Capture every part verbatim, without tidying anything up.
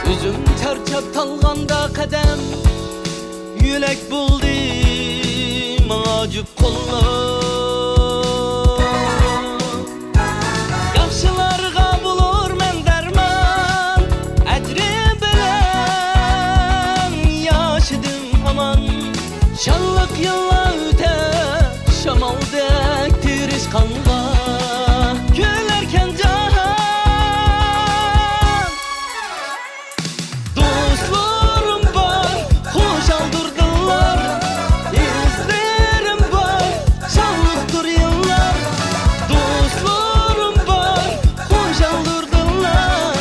ئۆزۈم چارچاپ تالغاندا قەدەم، يۆلەك بولدى ماڭا جۈپ قوللار. ياخشىلارغا بولۇرمەن دەرمان، ئەجرى بىلەن ياشىدىم ھامان. شانلىق يىللار ئۆتە، شامالدەك تىرىشقانغا كۈلەركەن جاھان. دوستلىرىم بار، خۇشالدۇر دىللار، ئىزلىرىم بار، شانلىقتۇر يىللار. دوستلىرىم بار، خۇشالدۇر دىللار،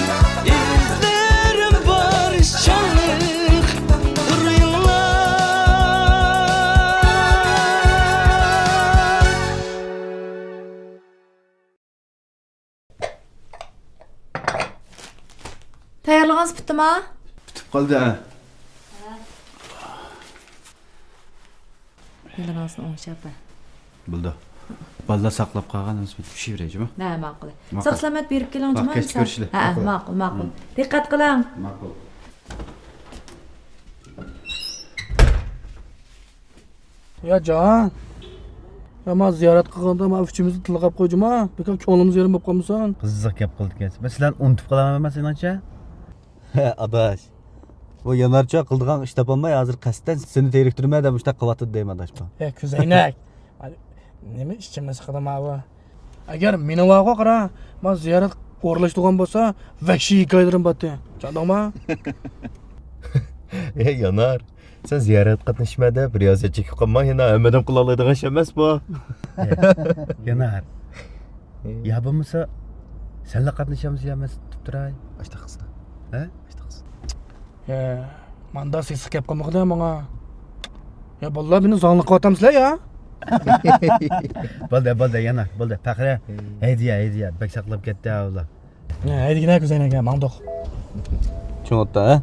ئىزلىرىم بار، شانلىقتۇر يىللار. تەييارلىغانسىز پۈتتىما؟ پۈتۈپ قالدى، ھە. يېلىڭىزنى ئوڭشاپ. بولدى. بالىلار ساقلاپ قالغان، ھەممىسى پىشىۋېرەي جۇمۇ. ھە، ماقۇل. ماقۇل. ساق-سالامەت بېرىپ كېلىڭ جۇمۇ. كەچتە كۆرۈشىلى. ھە، ماقۇل. ماقۇل، ماقۇل. دىققەت قىلىڭ. ماقۇل. يا جان، يا ما زىيارەت قىلغاندا ما ئۈچىمىزنى تىلغاپ قويجۇما، بىكار كۆڭلىمىز يېرىم بولۇپ قالمىسۇن. قىزىق گەپ قىلدىكەنسىز. مەن سىلەرنى ئۇنتۇپ قالامەن سېنىڭچە؟ ئاداش، بۇ يانارچۇ قىلىدىغان ئىش تاپالماي ھازىر قەستەن سېنى تېرىكتۈرىمەن دەپ مۇشۇنداق قىلىۋاتىدۇ دەيمەن ئاداش بۇ. ھە، كۆزەينەك. نېمە ئىچىمنى سىقىدۇ ماۋۇ؟ ئەگەر مېنىڭ ۋاغۇ قارا، ما زىيارەت ئورۇنلاشتۇرغان بولسا، ۋەھشىي ھېكايىلىرىم بارتى. چۈشەندىڭما؟ ئەي يانار، سەن زىيارەت قاتنىشىمەن دەپ رىيازەت چېكىپ قالما، يەنە ھەممىدىن قىلالايدىغان ئىش ئەمەس بۇ. يانار، يا بولمىسا سەنلا قاتنىشامسەن يا مەن دەپ تۇراي. ئاشتاق قىلسا. ھە؟ ئاشتاق قىلسا. يا، ماندا سېسىق گەپ قىلمىغىلى ماڭا. يا بالىلار، مېنى زاڭلىق قىلىۋاتامسىلەر يا؟ بولدى، بولدى، يانار، بولدى. پەخرى، ھەيدە يا، ھەيدە يا. بەك ساقلاپ كەتتى ھە ئۇلار. ھە، ھەيدىگىنە كۆزەينەك، ماڭدۇق. چۈشىنىۋاتتا، ھە؟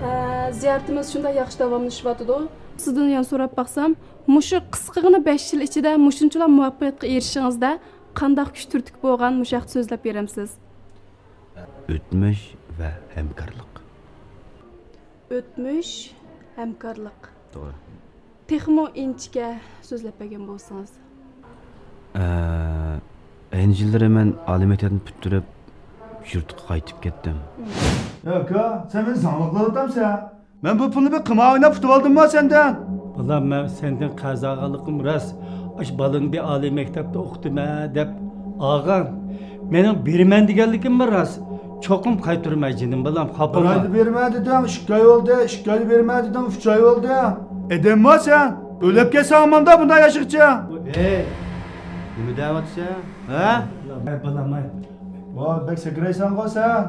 ھە، زىيارىتىمىز شۇنداق ياخشى داۋاملىشىۋاتىدۇ. سىزدىن يەنە سوراپ باقسام، مۇشۇ قىسقىغىنا بەش يىل ئىچىدە مۇشۇنچىلا مۇۋەپپەقىيەتكە ئېرىشىشىڭىزدە قانداق كۈچ تۈرتكە بولغان، مۇشۇ ھەقتە سۆزلەپ بېرەمسىز؟ ئۆتمۈش ۋە ھەمكارلىق. ئۆتمۈش، ھەمكارلىق. توغرا. تېخىمۇ ئىنچىكە سۆزلەپ بەرگەن بولسىڭىز. ئە، ئەينى يىللىرى مەن ئالىي مەكتەپنى پۈتتۈرۈپ، يۇرتقا قايتىپ كەتتىم. يا ئاكا، سەن مېنى زاڭلىق قىلىۋاتامسەن؟ مەن بۇ پۇلنى بىر قىمار ئويناپ ئۇتۇۋالدىممۇ سەندىن؟ بالام، مەن سەندىن قەرز ئالغانلىقىم راست. ئاشۇ بالىنى بىر ئالىي مەكتەپتە ئوقۇتىمەن دەپ ئالغان. مېنىڭ بېرىمەن دېگەنلىكىممۇ راست. چوقۇم قايتۇرىمەن جېنىم بالام، خاپا بولما. بىر ئايدا بېرىمەن دېدىڭ، ئىككى ئاي بولدى، ئىككى ئايدا بېرىمەن دېدىڭ، ئۈچ ئاي بولدى. ئادەمما سەن؟ ئۆلۈپ كەتسەڭ ئاماندا بۇنداق ياشىغىچە. ھەي، نېمە دەۋاتىسەن؟ ھە؟ ۋاي بالام، ۋاي. ۋاي، بەك سەكرەيسەنغۇ سەن.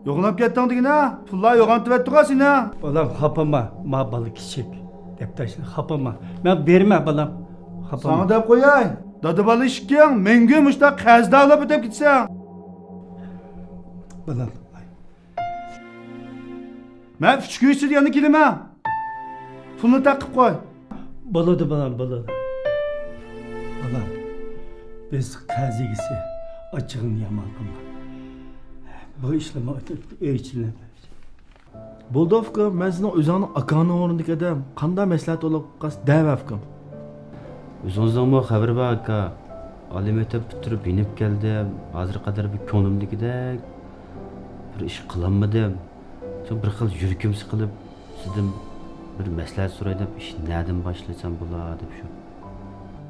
يوغىناپ كەتتىڭ دېگىنە، پۇللار يوغانتىۋەتتىغۇ سېنى. بالام، خاپىما، ما بالا كىچىك. دەپ تاشلا، خاپىما. مەن بېرىمەن، بالام. خاپىما. ساڭا دەپ قوياي، دادا بالا ئىككىڭ مەڭگۈ مۇشۇنداق قەرزدارلاپ ئۆتۈپ كېتىسەن. بالام. مەن ئۈچ كۈن ئىچىدە يەنە كېلىمەن. پۇلنى تەقىپ قوي. بولىدۇ، بالام، بولىدۇ. بالام، بىز قەرز ئىگىسى ئاچچىقىنى يامان قىلما. بۇ ئىشلارمۇ ئۆي ئىچىدە. بولدى ئۇكام، مەن سېنىڭ ئۆزۈڭنىڭ ئاكاڭنىڭ ئورنىدىكى ئادەم، قانداق مەسلىھەت بولۇپ قالسا دەۋە ئۇكام. ئۆزىڭىزنىڭمۇ خەۋىرى بار ئاكا. ئالىي مەكتەپ پۈتتۈرۈپ يېنىپ كەلدىم. ھازىرغا قەدەر بىر كۆڭلۈمدىكىدەك بىر ئىش قىلالمىدىم. شۇ بىر خىل يۈرىكىم سىقىلىپ، سىزدىن بىر مەسلىھەت سوراي دەپ، ئىشنى نەدىن باشلىسام بولا دەپ شۇ.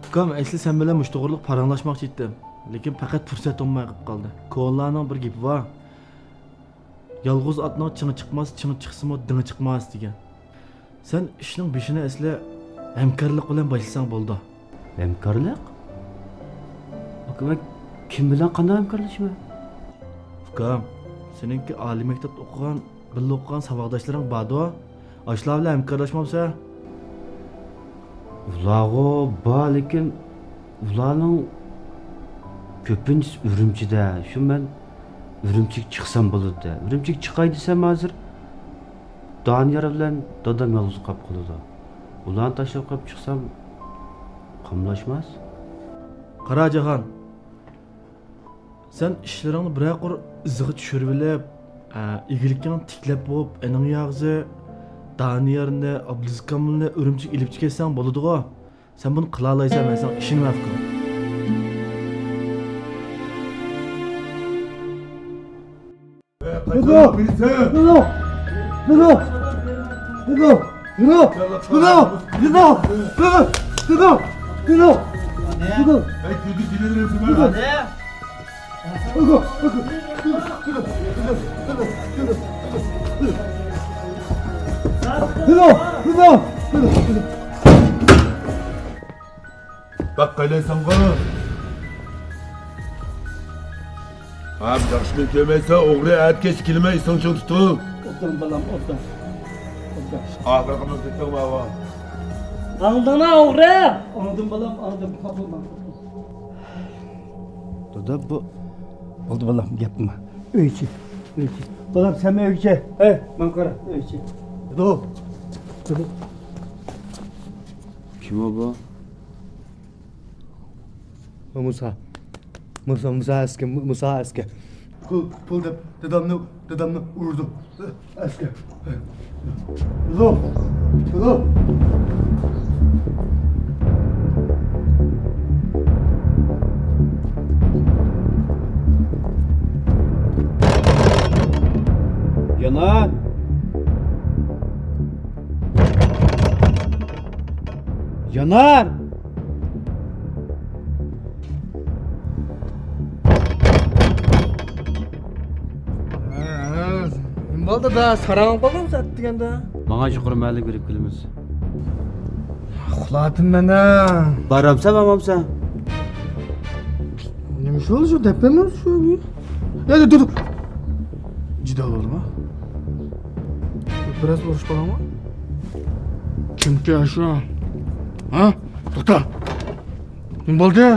ئۇكام، ئەسلى سەن بىلەن مۇشۇ توغرىلىق پاراڭلاشماقچى ئىدىم. لېكىن پەقەت پۇرسەت بولماي قېلىپ قالدى. كونىلارنىڭ بىر گېپى بار. يالغۇز ئاتنىڭ چىڭى چىقماس، چىڭى چىقسىمۇ دىڭى چىقماس دېگەن. سەن ئىشنىڭ بېشىنى ئەسلى ھەمكارلىق بىلەن باشلىساڭ بولىدۇ. ھەمكارلىق؟ ئاكا، مەن كىم بىلەن قانداق ھەمكارلىشىمەن؟ ئۇكام، سېنىڭكى ئالىي مەكتەپتە ئوقۇغان، بىللە ئوقۇغان ساۋاقداشلىرىڭ باردۇ. ئاشۇلار بىلەن ھەمكارلاشمامسەن؟ ئۇلارغۇ بار، لېكىن ئۇلارنىڭ كۆپىنچىسى ئۈرۈمچىدە، شۇ مەن ئۈرۈمچىگە چىقسام بولىدۇ دە. ئۈرۈمچىگە چىقاي دېسەم ھازىر دانىيار بىلەن دادام يالغۇز قاپ قالىدۇ. ئۇلارنى تاشلاپ قاپ چىقسام قاملاشماس. قارا جاھان، سەن ئىشلىرىڭنى بىرەر قۇر ئىزىغا چۈشۈرۈۋېلىپ، ئە، ئىگىلىكىڭنى تىكلەپ بوپ، ئېنىڭ ياغزى دانىيارنى، ئابلىز كامىلنى ئۈرۈمچىگە ئېلىپ چىقىۋەتسەڭ بولىدىغۇ. سەن بۇنى قىلالايسەن، مەن ساڭا ئىشىنىمەن، ئۇكام. دادام! دادام! دادام! باق قايلايساڭغۇ. ھە، ياخشى كۈن كۆرمەيسەن، ئوغرى، ئەتە كەچ كېلىمەن، ئېسىڭ چىڭ تۇتۇل. ئوبدان بالام، ئوبدان. ئوبدان. ئاخىرقى مەن كېتىڭ ماۋۇ. ئاڭدىڭا ئوغرى؟ ئاڭدىم بالام، ئاڭدىم. خاپا بولما. دادا، بۇ. بولدى بالام، گەپ قىلما. ئۆيچە، ئۆيچە. بالام، سەن ئۆيچە. ھەي، ماڭا قارا، ئۆيچە. دادا. دادا. كىم ئۇ بۇ؟ مۇسا. مۇسا، مۇسا ئەسكەر، مۇسا ئەسكەر. پۇل، پۇل دەپ دادامنى، دادامنى ئۇردۇم. ئەسكەر. تۇرۇڭ! تۇرۇڭ! يانار! يانار! نېمە بولدى دا، ساراڭ قالدىڭ سەت دېگەندە. ماڭا يۇقىرى مەھەللىگە بېرىپ كېلىمىز. ئۇخلاتتىم مەن ھە. بارامسەن، ماڭامسەن؟ نېمە شۇ، شۇ دەپ بەرمەمسىز شۇ. يا، تۇر، تۇر. جىدال بولدىما؟ بىراز ئۇرۇش بالاڭمۇ؟ كىمكى شۇ؟ ھە؟ توختا. نېمە بولدى؟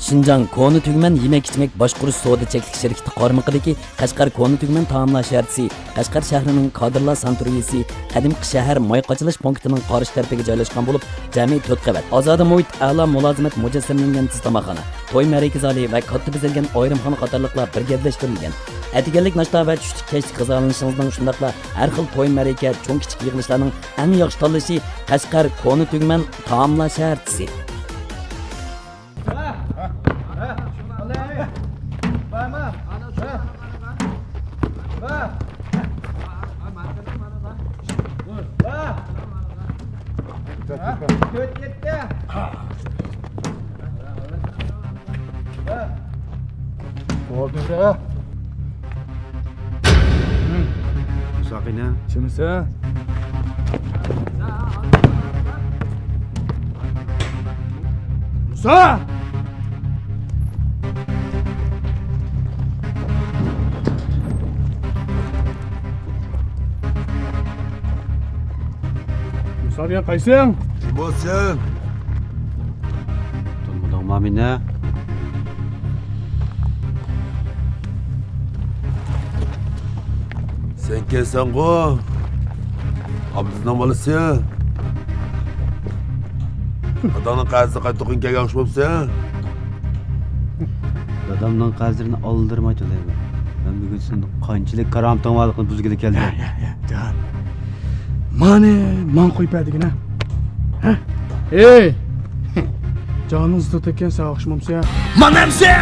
شىنجاڭ كونا تۈگمەن يېمەك-ئىچمەك باشقۇرۇش سودا چەكلىك شىركىتى قارمىقىدىكى قەشقەر كونا تۈگمەن تائاملار شەھەرچىسى، قەشقەر شەھىرىنىڭ كادىرلار ساناتورىيىسى، قەدىمكى شەھەر ماي قاچىلاش پونكىتىنىڭ قارشى تەرىپىگە جايلاشقان بولۇپ، جەمئىي تۆت قەۋەت، ئازادە مۇھىت، ئەلا مۇلازىمەت مۇجەسسەملەنگەن تېز تاماقخانا، توي مەرىكە زالى ۋە كاتتا بېزەلگەن ئايرىمخانا قاتارلىقلار بىر گەۋدىلەشتۈرۈلگەن. ئەتىگەنلىك ناشتا ۋە چۈشلۈك كەچلىك غىزالىنىشىڭىزنىڭ، شۇنداقلا ھەر خىل توي مەرىكە، چوڭ كىچىك يىغىلىشلارنىڭ ئەڭ ياخشى تاللىشى قەشقەر كونا تۈگمەن تائاملار شەھەرچىسى. مۇسا قېنى؟ چىمسە؟ مۇسا! مۇسا دېگەن قايسىڭ؟ كىم بولسۇن؟ تونۇمىدىڭما مېنى؟ سەن كەلسەڭغۇ، ئابلىزنىڭ بالىسى. داداڭنىڭ قەرزىنى قايتۇرغىلى كەلگەن ئوخشاش بوپسەن. دادامنىڭ قەرزلىرىنى ئالدىرىماي تۆلەيمەن. مەن بۈگۈن سېنىڭ قانچىلىك كارامىتىڭ بارلىقىنى بۇزغىلى كەلدىم. يا، يا، يا، جان. مانى ماڭا قويۇپ بەر دېگىنە. ھە؟ ئەي! جانىڭ زىتىغا تەگكەن ساۋاقچى مامسا. مانا ئەمسە!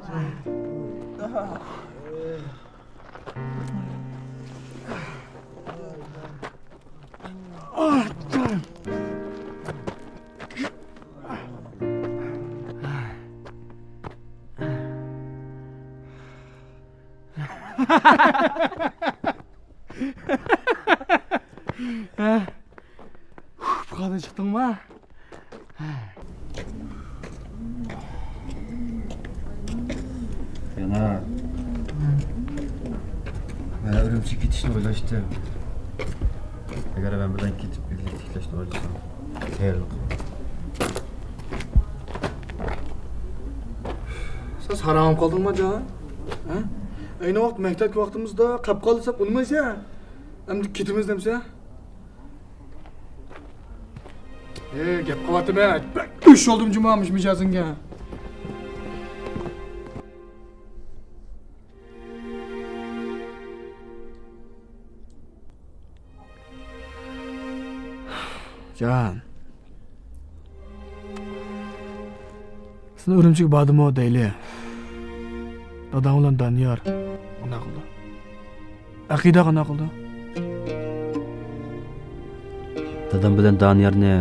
بۇ قەدەر چىقتىڭما؟ يەنە مەن ئۈرۈمچىگە كېتىشنى ئويلاشتىم. ئەگەر مەن بىلەن كېتىپ بىللە تىكلەشنى ئويلىساڭ، تەييارلىق. سەن ساراڭ قالدىڭما جان؟ ھە؟ ئەينى ۋاقىت مەكتەپتىكى ۋاقتىمىزدا قاپ قالدى دېسەم ئۇنىمايسەن. ئەمدى كېتىمىز دەمسە؟ ئەي، گەپ قىلىۋاتىمەن. بەك ئۆچ بولدۇم جۇما مۇشۇ مىجەزىڭگە. جان. سەن ئۈرۈمچىگە باردىمۇ دەيلى. داداڭ بىلەن دانىيار قانداق قىلدى؟ ئەقىدە قانداق قىلدى؟ دادام بىلەن دانىيارنى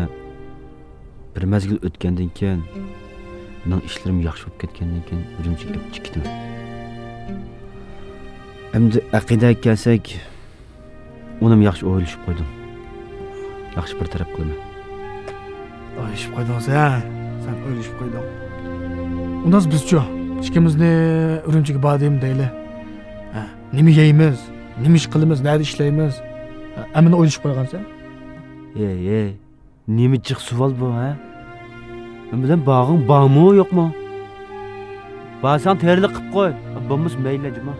بىر مەزگىل ئۆتكەندىن كېيىن، مېنىڭ ئىشلىرىم ياخشى بولۇپ كەتكەندىن كېيىن ئۈرۈمچىگە ئېلىپ چىقىپ كېتىمەن. ئەمدى ئەقىدەگە كەلسەك، ئۇنىمۇ ياخشى ئويلىشىپ قويدۇم. ياخشى بىر تەرەپ قىلىمەن. ئويلىشىپ قويدۇڭ سەن. سەن ئويلىشىپ قويدۇڭ. ئۇنداق بىزچۇ؟ ئىككىمىزنى ئۈرۈمچىگە بار دەيمەن دەيلى. ھە، نېمە يەيمىز؟ نېمە ئىش قىلىمىز؟ نەدە ئىشلەيمىز؟ ھە، ھەممىنى ئويلىشىپ قويغانسەن. ھەي، ھەي. نېمە جىق سوئال بۇ، ھە؟ مەن بىلەن بارغىڭ بارمۇ، يوقمۇ؟ بارساڭ تەييارلىق قىپ قوي. بولمىسا مەيلى، جۇما.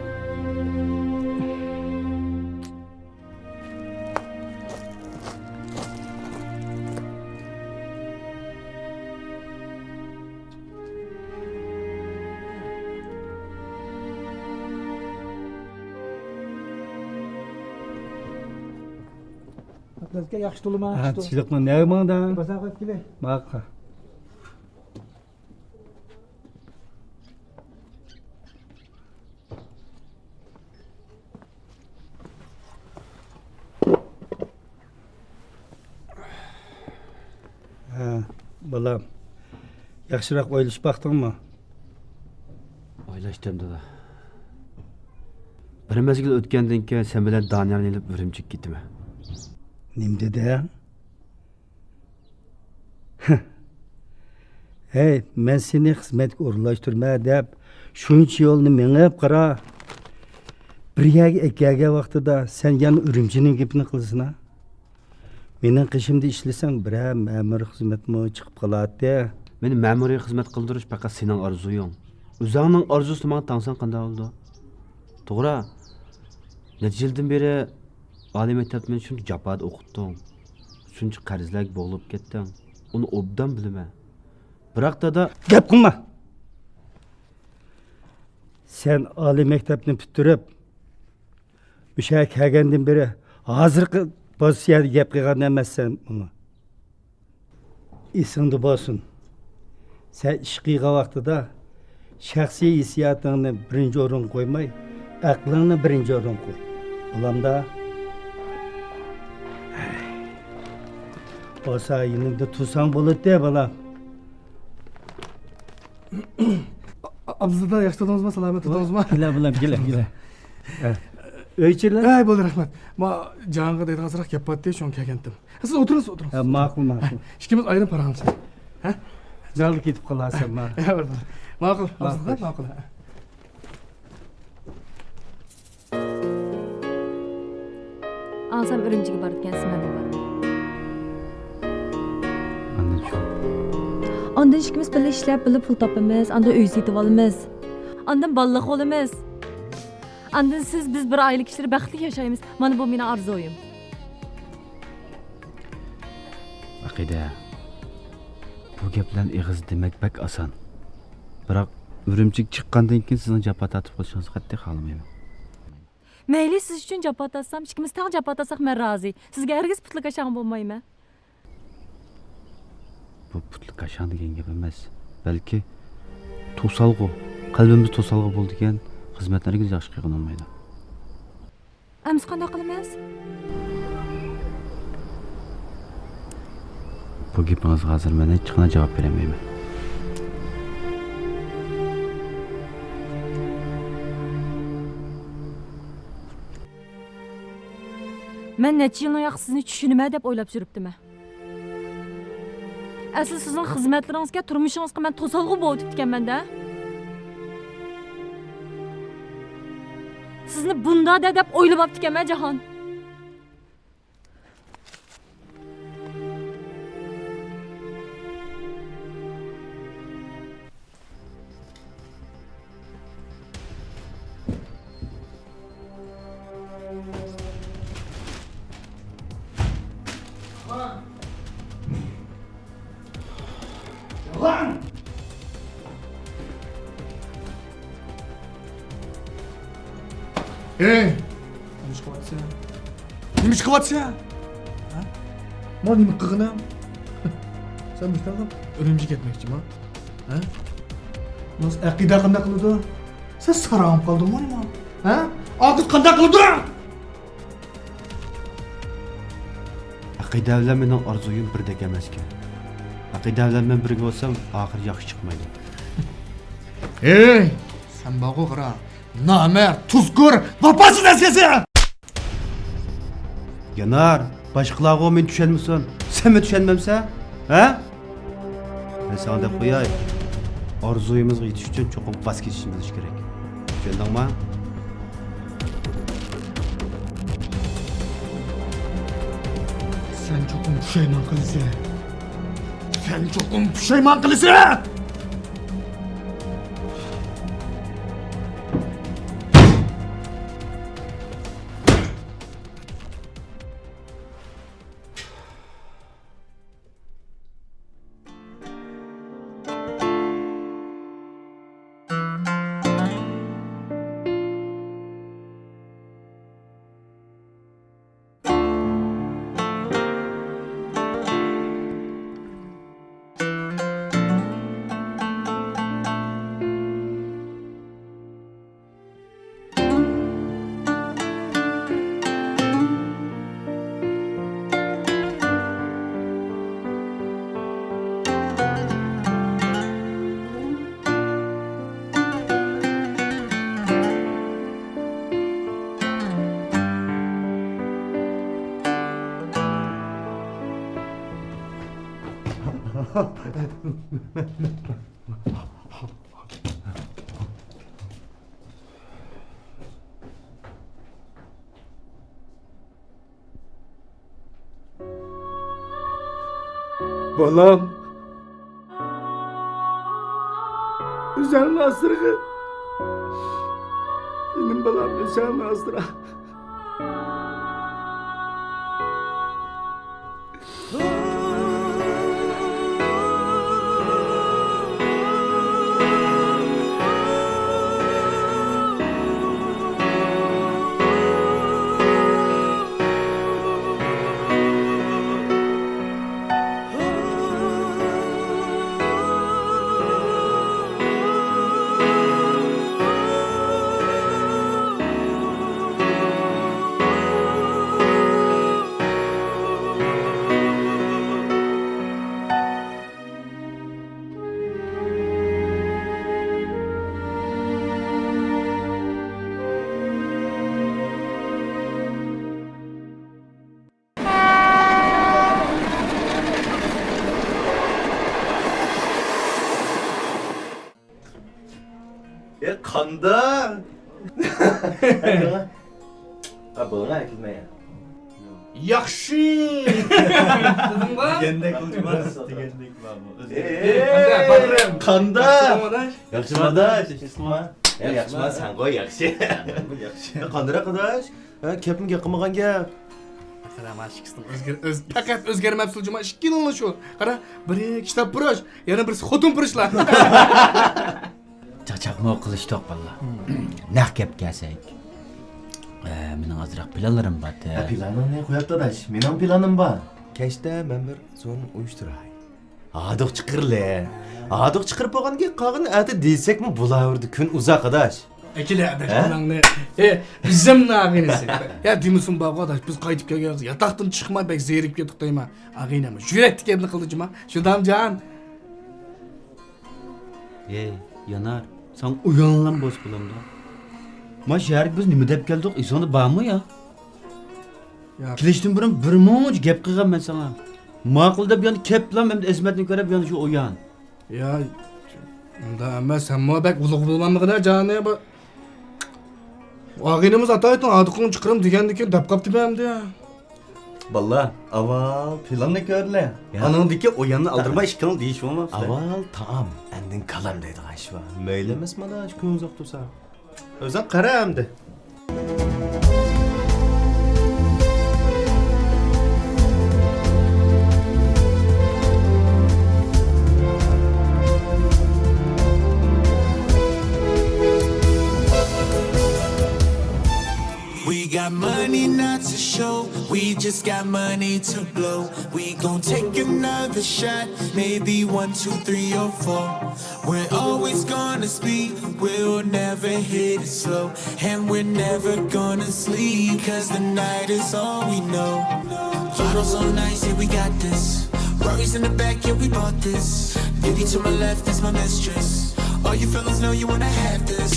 ئابلەزكە ياخشى تولىما، ھە، ياخشى تولىما. چىلىقما نەگە ماڭدىڭ؟ بازارغا ئۆتۈپ كېلەي. ماقۇل. ھە، بالام. ياخشىراق ئويلىشىپ باقتىڭمۇ؟ ئويلاشتىم، دادا. بىر مەزگىل ئۆتكەندىن كېيىن سەن بىلەن دانىيارنى ئېلىپ ئۈرۈمچىگە كېتىمەن. نېمە دېدىڭ؟ ھەي، مەن سېنى خىزمەتكە ئورۇنلاشتۇرىمەن دەپ شۇنچە يولنى مېڭىپ قارا، بىر يەرگە ئەكەلگەن ۋاقتىدا سەن يەنە ئۈرۈمچىنىڭ گېپىنى قىلىسەن ھە؟ مېنىڭ قېشىمدا ئىشلىسەڭ بىرەر مەمۇرىي خىزمەتمۇ چىقىپ قالاتتى. مېنى مەمۇرىي خىزمەت قىلدۇرۇش پەقەت سېنىڭ ئارزۇيۇڭ. ئۆزۈڭنىڭ ئارزۇسىنى ماڭا تاڭساڭ قانداق بولىدۇ؟ توغرا، نەچچە يىلدىن بېرى ئالىي مەكتەپتە مېنى شۇنچە جاپادا ئوقۇتتۇڭ، شۇنچە قەرزلەرگە بوغۇلۇپ كەتتىڭ، ئۇنى ئوبدان بىلىمەن. بىراق دادا. گەپ قىلما! سەن ئالىي مەكتەپنى پۈتتۈرۈپ، مۇشۇ يەرگە كەلگەندىن بېرى ھازىرقى پوزىتسىيەدە گەپ قىلغان ئەمەسسەن بۇنى. ئېسىڭدە بولسۇن، سەن ئىش قىلغان ۋاقتىدا شەخسىي ھېسسىياتىڭنى بىرىنچى ئورۇنغا قويماي، ئەقلىڭنى بىرىنچى ئورۇنغا قوي. بولامدا؟ بولسا يېنىمدا تۇرساڭ بولاتتى، بالام. ئابدۇللا، ياخشى تۇردىڭىزمۇ؟ سالامەت تۇردىڭىزمۇ؟ كېلە، بالام، كېلە، كېلە. ئۆيچىلەر؟ ھەي، بولدى، رەھمەت. ما جاڭغا دەيدىغان ئازراق گەپ بار ئىدى، شۇڭا كەلگەنتىم. سىز ئولتۇرۇڭ، سىز ئولتۇرۇڭ. ھە، ماقۇل، ماقۇل. ئىككىمىز ئايرىم پاراڭلىشايلى. ھە؟ جالدا كېتىپ قالارسەن، ما. ھە، بولدى. ماقۇل، ماقۇل. ماقۇل. ئاڭسام ئۈرۈمچىگە بارىدىكەنسىز، مەنمۇ بارىمەن. ئاندىن شۇ. ئاندىن ئىككىمىز بىللە ئىشلەپ، بىللە پۇل تاپىمىز، ئاندىن ئۆي سېتىۋالىمىز. ئاندىن بالىلىق بولىمىز. ئاندىن سىز، بىز بىر ئائىلە كىشىلىرى بەختلىك ياشايمىز. مانا بۇ مېنىڭ ئارزۇيۇم. ئەقىدە، بۇ گەپلەرنى ئېغىزدا دېمەك بەك ئاسان. بىراق ئۈرۈمچىگە چىققاندىن كېيىن سىزنىڭ جاپا تارتىپ قېلىشىڭىزنى قەتئىي خالىمايمەن. مەيلى، سىز ئۈچۈن جاپا تارتسام، ئىككىمىز تەڭ جاپا تارتساق مەن رازى. سىزگە ھەرگىز پۇتلىكاشاڭ بولمايمەن. بۇ پۇتلىكاشاڭ دېگەن گەپ ئەمەس، بەلكى توسالغۇ. قەلبىمىز توسالغۇ بولىدىكەن، خىزمەتنى ھەرگىز ياخشى قىلغىلى بولمايدۇ. ئەمسە قانداق قىلىمىز؟ بۇ گېپىڭىزگە ھازىر مەن ھېچقانداق جاۋاب بېرەلمەيمەن. مەن نەچچە يىلنىڭ ياقى سىزنى چۈشىنىمەن دەپ ئويلاپ يۈرۈپتىمەن. ئەسلى سىزنىڭ خىزمەتلىرىڭىزگە، تۇرمۇشىڭىزغا مەن توسالغۇ بولۇۋېتىپتىكەنمەن-دە. سىزنى بۇنداق دە دەپ ئويلىماپتىكەنمەن، جاھان. يالغان! ئەي! نېمە ئىش قىلىۋاتىسەن؟ نېمە ئىش قىلىۋاتىسەن؟ ھە؟ ما نېمە قىلغىنىڭ؟ سەن مۇشۇنداق ئۈرۈمچىگە كەتمەكچىما؟ ھە؟ ماس ئەقىدە قانداق قىلىدۇ؟ سەن ساراڭ قالدىڭمۇ نېمە؟ ھە؟ ئاقىل قانداق قىلىدۇ؟ ئەقىدە بىلەن مېنىڭ ئارزۇيۇم بىردەك ئەمەسكەن. ئەقىدە بىلەن مەن بىرگە بولسام، ئاخىرى ياخشى چىقمايدۇ. ھەي! سەن بارغۇ قارا، نامەرد، تۇزكور، ۋاپاسىز ئەسكەسى! يانار، باشقىلارغۇ مېنى چۈشەنمىسۇن، سەنمۇ چۈشەنمەمسەن؟ ھە؟ مەن ساڭا دەپ قوياي، ئارزۇيىمىزغا يېتىش ئۈچۈن چوقۇم ۋاز كېچىشنى بىلىش كېرەك. چۈشەندىڭما؟ سەن چوقۇم پۇشايمان قىلىسەن. سەن چوقۇم پۇشايمان قىلىسەن! بالام، ئۆزۈڭنى ئاسرىغىن. جېنىم بالام، ئۆزۈڭنى ئاسرا. يا قاندا؟ ھە، بولغان ئەكىلمە يا. ياخشى! دېدىڭغۇ؟ دېگەندەك قىلدىم، دېگەندەك بار بۇ. ئۆزگەرتمە. ئەي، قاندا؟ ياخشىمۇ ئاداش؟ ياخشىمۇ؟ ياخشىمۇ، سەن غۇ ياخشى. ياخشى. قانداق ئاداش؟ ھە، كەپمۇ گەپ قىلمىغان گەپ. قارا، مانا ئىككىسىنىڭ ئۆزگەر-، ئۆز-، پەقەت ئۆزگەرمەپسىلە جۇما، ئىككىلىڭلا شۇ. قارا، بىرى كىتابپۇرۇش، يەنە بىرسى خوتۇنپۇرۇشلار. چاقچاقمۇ قىلىشتۇق، بالىلار. نەق گەپكە كەلسەك، ئە، مېنىڭ ئازراق پىلانلىرىم بار. ھە، پىلانىڭنى قويۇپ ئاداش، مېنىڭ پىلانىم بار. كەچتە مەن بىر سورۇن ئۇيۇشتۇراي. ھادۇق چىقىرلى. ھاردۇق چىقىرىپ بولغاندىن كېيىن قالغىنىنى ئەتە دېسەكمۇ بولاۋېرىدۇ، كۈن ئۇزاق، ئاداش. ئەكېلە ئاداش، ھە؟ پۇلۇڭنى. ئە، بىزنىڭ ئاغىنىسى. يا، دېمىسۇن بابا ئاداش، بىز قايتىپ كەلگەن ياتاقتىن چىقماي بەك زېرىكىپ كەتتۇق دەيمەن. ئاغىنەم، يۈرەك تىكەننى قىلدى جۇما. شۇنداقمۇ جان؟ ھەي، يانار، ساڭا ئويۇنلام بولسا بولامدۇ؟ ما شەھەرگە بىز نېمە دەپ كەلدۇق، ئېسىڭدە بارمۇ يا؟ ياق. كېلىشتىن بۇرۇن بىر مۇنچە گەپ قىلغان مەن ساڭا. ماقۇل دەپ يەنە كەپلام ئەمدى ئەزىمەتنى كۆرۈپ يەنە شۇ ئويان. يا، ئۇنداق ئەمەس، سەنمۇ بەك ئۇلۇغ بولمامدىغىنە جانى بۇ. ئاغىنىمىز ئاتايتىن ھاردۇقۇڭنى چىقىرىم دېگەندىكىن دەپ قاپتىمەن ئەمدى. باللا، ئاۋۋال پىلاننى كۆرلە. يا. ئانىڭدىكى ئوياننى ئالدىرماي ئىككىڭ دېيىش بولماپتۇ. ئاۋۋال تائام، ئاندىن كالام دەيدىغان ئىش بار. مەيلى ئەمەسمۇ ئاداش، كۈن ئۇزاق تۇرسا. ئۆزۈڭ قارا ئەمدى. We got money not to show, we just got money to blow. We gon' take another shot, maybe one, two, three or four. We're always gonna speed, we'll never hit it slow. And we're never gonna sleep, 'cause the night is all we know. Bottles on ice, yeah, we got this. Rory's in the back, yeah, we bought this. Beauty to my left, that's my mistress. All you fellas know you wanna have this.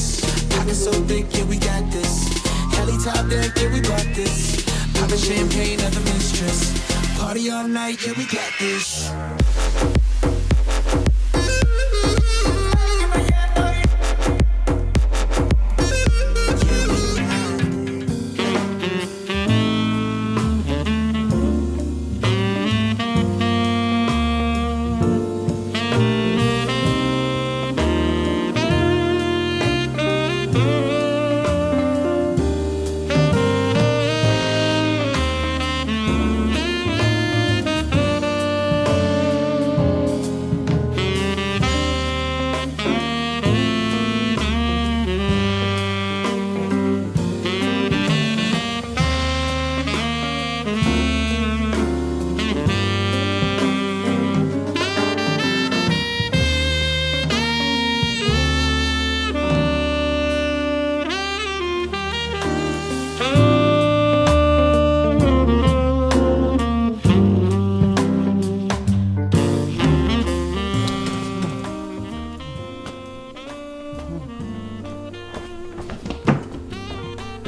Pockets so thick, yeah, we got this. Heli top deck, yeah, we bought this. Poppin' champagne at the mistress. Party all night, yeah, we got this.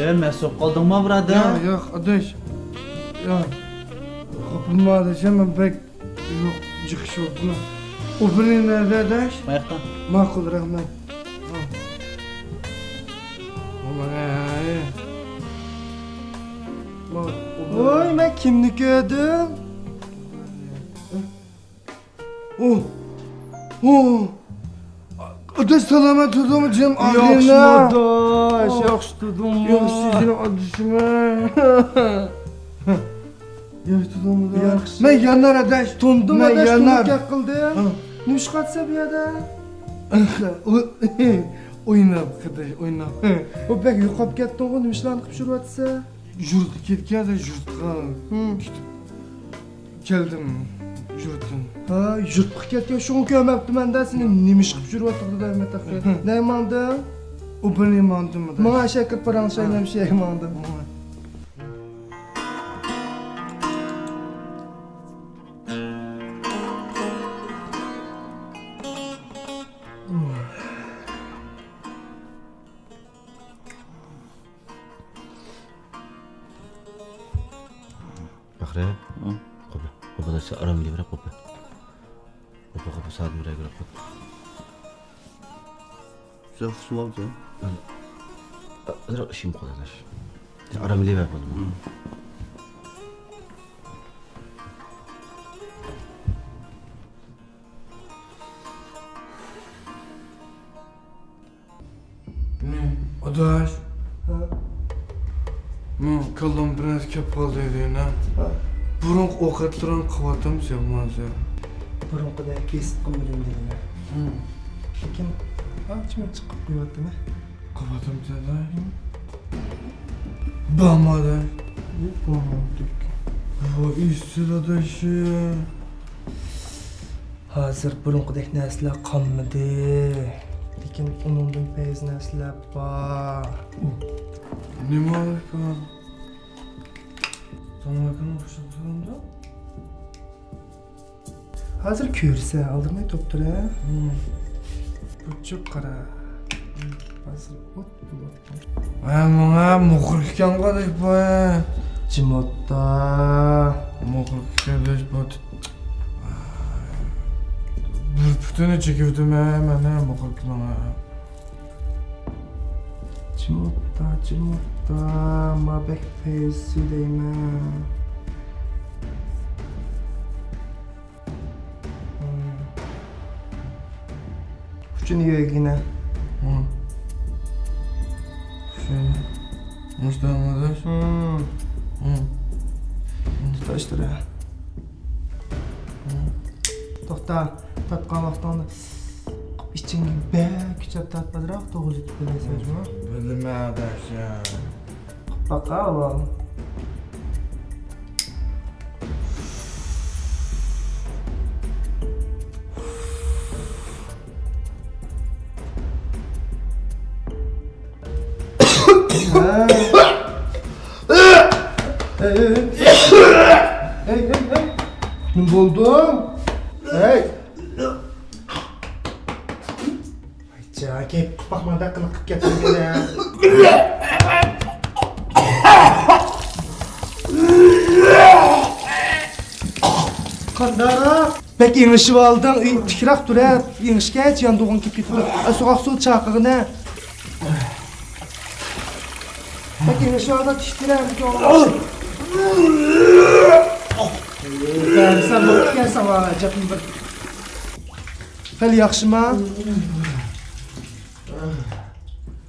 ئەي، مەست بولۇپ قالدىڭما، بۇرادەر؟ ياق، ياق، ئاداش. ياق. خاپىما ئاداش، مەن بەك يوق، جىقىش بولدىمۇ؟ ئۇبېرنى نەدە، ئاداش؟ ماياقتا. ماقۇل، رەھمەت. ۋاي، مەن كىمنى كۆردۈم؟ ئۇ، ئۇ. ئاداش، سالامەت تۇردۇڭمۇ جېنىم؟ ياخشىمۇ ئاغىنە؟ ئاداش، ياخشى تۇردۇڭمۇ؟ ياخشى جېنىم ئادىشىم. ياخشى تۇردۇڭمۇ ئاداش؟ ياخشى. مەن يانار ئاداش. تونۇدۇڭمۇ ئاداش؟ مەن يانار. تونۇپ گەپ قىلدىم. ھە. نېمە ئىش قىلىۋاتىسەن بۇ يەردە؟ ئويناپ، قېرىنداش، ئويناپ. ئۇ بەك يوقاپ كەتتىڭغۇ، نېمە ئىشلارنى قىلىپ يۈرۈۋاتىسەن؟ يۇرتقا كەتكەن ئاداش، يۇرتقا. ھە. كېتىپ كەلدىم يۇرتتىن. ھە، يۇرتقا كەتكەن، شۇڭا كۆرمەپتىمەن-دە سېنى، نېمە ئىش قىلىپ يۈرۈۋاتىقتۇ دەيمەن تېخى. ھە. نەگە ماڭدىڭ؟ ئۇبېرنى ماڭدىم. ماڭا ئەشەكە پاراڭ شاينام شەيگە ماڭدىم. بەخرى. ھە؟ قوپلا. قوپلا، سەن ئارام ئېلىۋېرە، قوپلا. قوپلا، قوپلا، سائەتنى بىرەرگە قوپ. سەن خۇشۇم بولسۇن. ئازراق ئىشىم قالدى، ئاداش. سەن ئارام ئېلىۋەر، بولدىمۇ؟ ھە. نى، ئاداش. ھە. مېنىڭ كاللام بىر نەرسە كەپ قالدى دەيمەن. ھە. بۇرۇنقى ئوقەتلىرىڭنى قىلىۋاتامسەن يامان سەن؟ بۇرۇنقىدەك بېسىپ قىلمىدىم دەيمەن. ھە. لېكىن ئانچە مۇنچە قىلىپ قويۇۋاتىمەن. قىلىۋاتامسەن ئاداش؟ بارمۇ ئاداش؟ يوق، بارمىدىم. ۋاي، ئېسىل ئاداش. ھازىر بۇرۇنقىدەك نەرسىلەر قالمىدى. لېكىن ئۇنىڭدىن پەيزى نەرسىلەر بار. نېمە بار؟ تاماكىنىڭ خۇشى قىلىندۇ. ھازىر كۆرسە، ئالدىرىماي توپتۇر، ھە؟ ھىم. بۇچۇق قارا. ھازىر ئوت بولۇپ. ھە، ماڭا مۇخۇر ئىكەنغۇ دەپ بۇ. جىم ئوتتا. مۇخۇر ئىكەن دەپ بۇ. بىر پۈتۈنى چېكىۋېتىمەن مانا مۇخۇر ماڭا. جىم ئوتتا، جىم ئوتتا، ما بەك پەيزى دەيمەن. ئۇچىنى يۆگىنە. ھە. شۇ. مۇشتاق مۇداش. ھە. ھە. تۇتاشتۇر. ھە. توختا، تارتقان ۋاقتىڭدا ئىچىڭگە بەك كۈچەپ تارتىپ ئازراق توغرا يېتىپ بىلەيسەن جۇمۇ. بىلىمەن ئاداش. باقاۋۇ. ھە. ھەي، ھەي، ھەي. ھەي، ھەي، ھەي. نېمە بولدۇڭ؟ ھەي. جاكى، باقمادا قىلىق قىلىپ كەتتىڭ يەنە. قانداقراق؟ بەك ئېڭىشىۋالدىڭ، ئۆي تىكرەك تۇر ھە. ئېڭىشكەچ ياندۇرغۇڭ كېلىپ كېتىدۇ. ئە، سوغۇق سۇ چاقىغىنە. بەك ئېڭىشىۋالدىڭ، تىكرەك. سەن بولۇپ كەلسەڭ، ئەجەبمۇ بىر. خېلى ياخشىما؟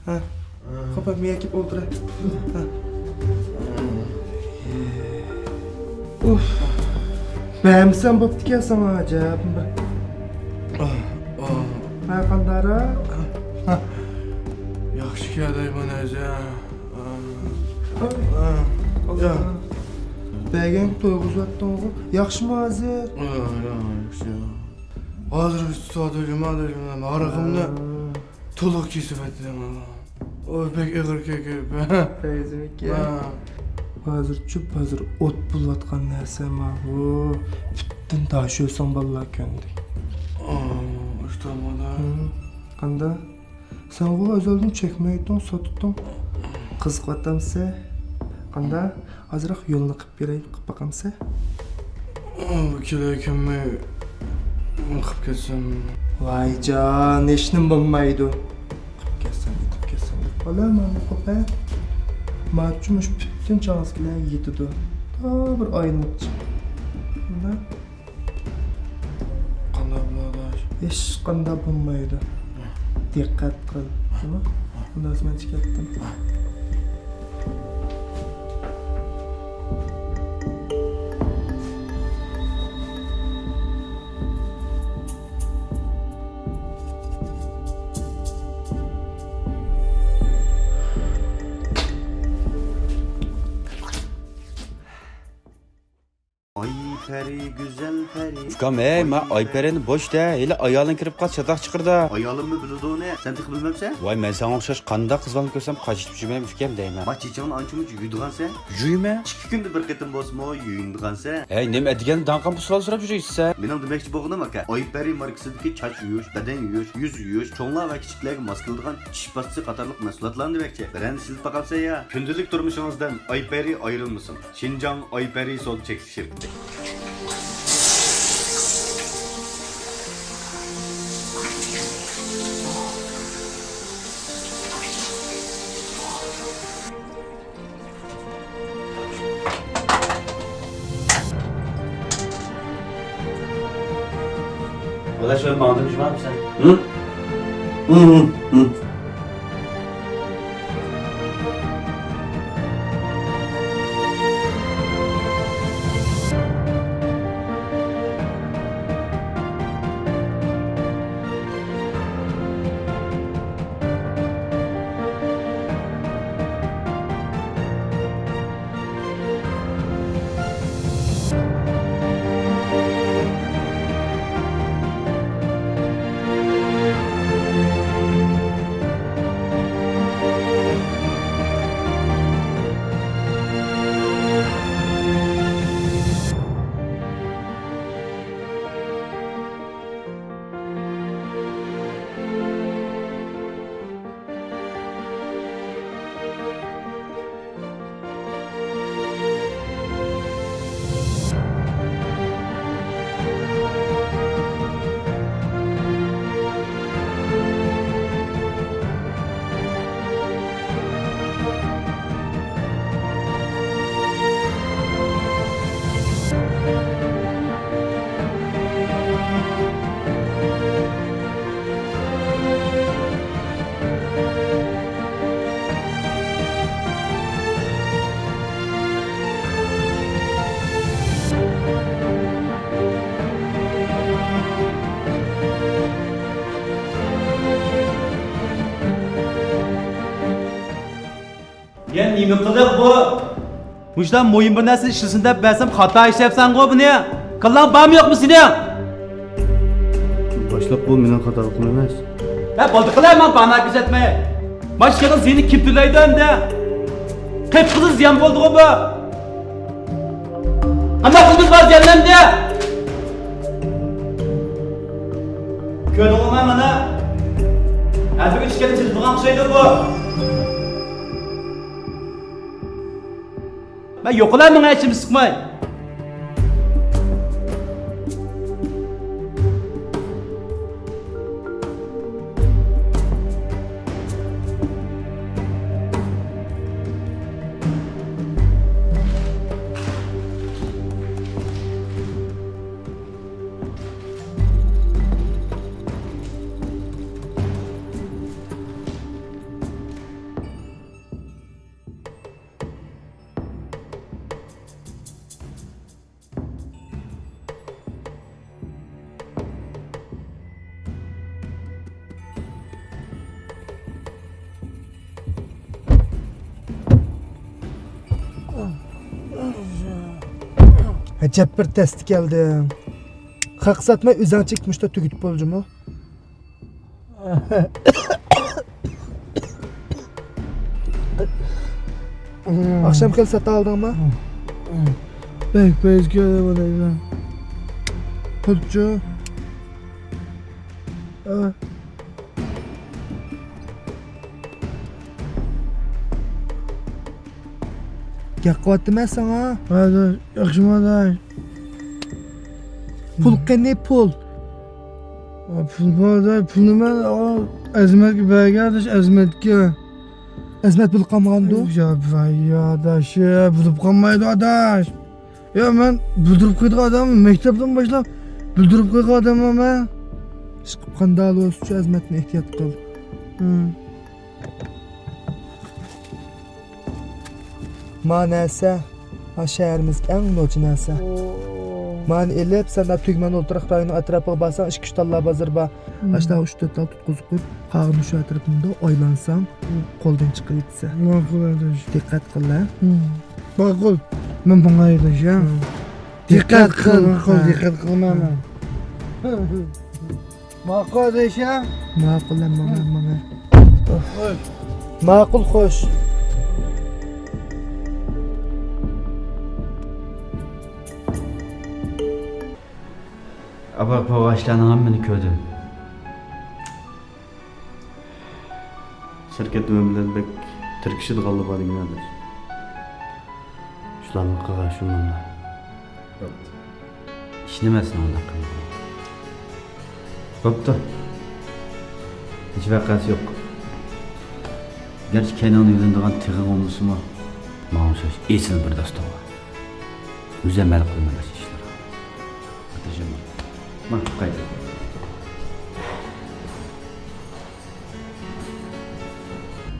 ھە. خوپ، مېيەگە كېلىپ ئولتۇر. ھە. ئۇف. بەرمىسەم بوپتىكەن ساڭا، ئەجەب بىر. ھە، قانداقراق؟ ياخشىكەن دەيمەن ئۆزى. بەرگەن تويغۇزۇۋەتتىڭغۇ. ياخشىمۇ ھازىر؟ ياخشى. ھازىر تۇتۇۋاتىدۇ، جۇما، جۇما. ھارىقىمنى تولۇق كېسىۋەتتىم. ئۇ بەك ئېغىر كېكىپ. پەيزىمىكىن؟ ھە. ھازىرچۇ ھازىر ئوت بولۇۋاتقان نەرسە ما بۇ. پۈتۈن داشۆسەڭ بالىلار كۆندى. ئۇشتۇرمىدا. قانداق؟ سەنغۇ ئەزەلدىن چەكمەيتتىڭ، ساتتىڭ. قىزىقىۋاتامسەن؟ قانداق؟ ئازراق يولنى قىپ بېرەي، قىپ باقامسەن؟ ئۇ كېلەي كەلمەي قىپ كەتسەم. ۋايجان، ھېچنېمە بولمايدۇ. قىپ كەتسەم، قىپ كەتسەم. بالا، مانا قوپ ھە. ماچۇ مۇشۇ پۈتۈن چاڭزىكىلەرگە يېتىدۇ. تا بىر ئايلىنىپ چىق. مۇنداق. قانداق بولىدۇ؟ ھېچقانداق بولمايدۇ. دىققەت قىل. جۇمۇ؟ ئۇنداق مەن چىقىپ كەتتىم. ئاي پەرى، گۈزەل پەرى. ئۇكام، ھەي، مانا ئاي پەرىنى بوش دە، ھېلى ئايالىڭ كىرىپ قالسا چاتاق چىقىرىدا. ئايالىممۇ بىلىدۇ ئۇنى، سەن تېخى بىلمەمسەن؟ ۋاي، مەن ساڭا ئوخشاش قانداق قىز بالىنى كۆرسەم قاچىپ جۈرمەيمەن ئۇكام دەيمەن. ما چېچىڭنى ئانچىمۇ يۇيىدىغانسەن؟ يۇيىمەن. ئىككى كۈندە بىر قېتىم بولسىمۇ يۇيۇنىدىغانسەن. ھەي، نېمە ئەتىگەندە داڭقان بۇ سوئال سوراپ يۈرۈيسىز سەن؟ مېنىڭ دېمەكچى بولغىنىم ئاكا، ئاي پەرى ماركىسىدىكى چاچ يۇيۇش، بەدەن يۇيۇش، يۈز يۇيۇش، چوڭلار ۋە كىچىكلەرگە ماس كېلىدىغان چىش باسقۇچى قاتارلىق مەھسۇلاتلارنى دېمەكچى. بىرەرنى ئىشلىتىپ باقامسەن يا؟ كۈندىلىك تۇرمۇشىڭىزدىن ئاي پەرى ئايرىلمىسۇن. شىنجاڭ ئاي پەرى سودا چەكلىك شىركىتى. ئۇلار شۇ ماڭدىمۇ جۇمامسەن؟ ھە؟ ھە، ھە، ھە. يا نېمە قىلدۇق بۇ؟ مۇشۇنداق مۇھىم بىر نەرسىنى ئىشلىسۇن دەپ بەرسەم، خاتا ئىشلەپسەنغۇ بۇنى. كاللاڭ بارمۇ يوقمۇ سېنىڭ؟ باشلىق، بۇ مېنىڭ خاتالىقىم ئەمەس. ھە، بولدى قىلە، ماڭا باھانە كۆرسەتمەي. ماشىنىنىڭ زىيىنى كىم تۆلەيدۇ ئەمدى؟ قىپقىزىل زىيان بولدىغۇ بۇ. قانداق قىلدىڭىز بار زىياننى ئەمدى؟ كۆردۈڭلارمۇ مانا؟ ھەر بىر ئىشكەننى چىزىدىغان ئوخشايدۇ بۇ. مەن يوقىلا ماڭا ئىچىم سىقماي. ئەجەب بىر تەستە كەلدىڭ. خەق ساتماي ئۆزۈڭ چېكىپ مۇشتا تۈگىتىپ بولجىمۇ؟ ئاخشام خېلى ساتا ئالدىڭمۇ؟ بەك پەيز كۆرۈۋالايمەن. پۇلچۇ؟ گەپ قىلىۋاتىمەن ساڭا. ھە، ياخشىمۇ ئاداش؟ پۇل قېنى، پۇل؟ پۇل بار ئاداش، پۇلنى مەن ئەزمەتكە بەرگەن ئاداش، ئەزمەتكە. ئەزمەت بىلىپ قالمىغاندۇ؟ يا، يا ئاداش، بىلىپ قالمايدۇ ئاداش. يا، مەن بىلدۈرۈپ قويىدىغان ئادەم، مەكتەپتىن باشلاپ بىلدۈرۈپ قويغان ئادەممەن مەن. ئىشقىلىپ قانداق بولسىچۇ، ئەزمەتنى ئېھتىيات قىل. ھىم. ما نەرسە، ھا شەھىرىمىزدىكى ئەڭ نوچى نەرسە. مانى ئېلىپ، سەن تۈگمەن ئولتۇراق رايونىنىڭ ئەتراپىغا بارساڭ، ئىككى ئۈچ تاللا بازىرى بار. ئاشۇنداق ئۈچ تۆت تال تۇتقۇزۇپ قويۇپ، قاغىنى شۇ ئەتراپىدا ئويلانساڭ، قولدىن چىقىۋېتىسەن. ماقۇل ئاداش. دىققەت قىل ھە. ماقۇل. مەن ماڭاي ئاداش ھە. دىققەت قىل. ماقۇل، دىققەت قىلىمەن مەن. ماقۇل ئاداش ھە. ماقۇل ھە، ماڭا، ماڭا. خوش. ماقۇل، خوش. ئاپا، ئاپا، ئاشۇلارنىڭ ھەممىنى كۆردۈم. شىركەت ئۆمەي بىلەن بەك تىركىشىدىغانلار بار دېگەن ئاداش. شۇلارنىڭ قىلغان شۇ مۇنداق. بوپتۇ. ئىشىنىمەن سېنىڭ ئۇنداق قىلغىنىڭغا. بوپتۇ. ھېچ ۋەقەسى يوق. گەرچە كەينىڭدىن يۈزلىنىدىغان تېغىڭ بولمىسىمۇ، ماڭا ئوخشاش ئېسىل بىر دوستۇڭ بار. ئۆزۈم ھەل قىلىمەن ئاشۇ ئىشلارنى. ئاتىجىم. ماڭ، قايت.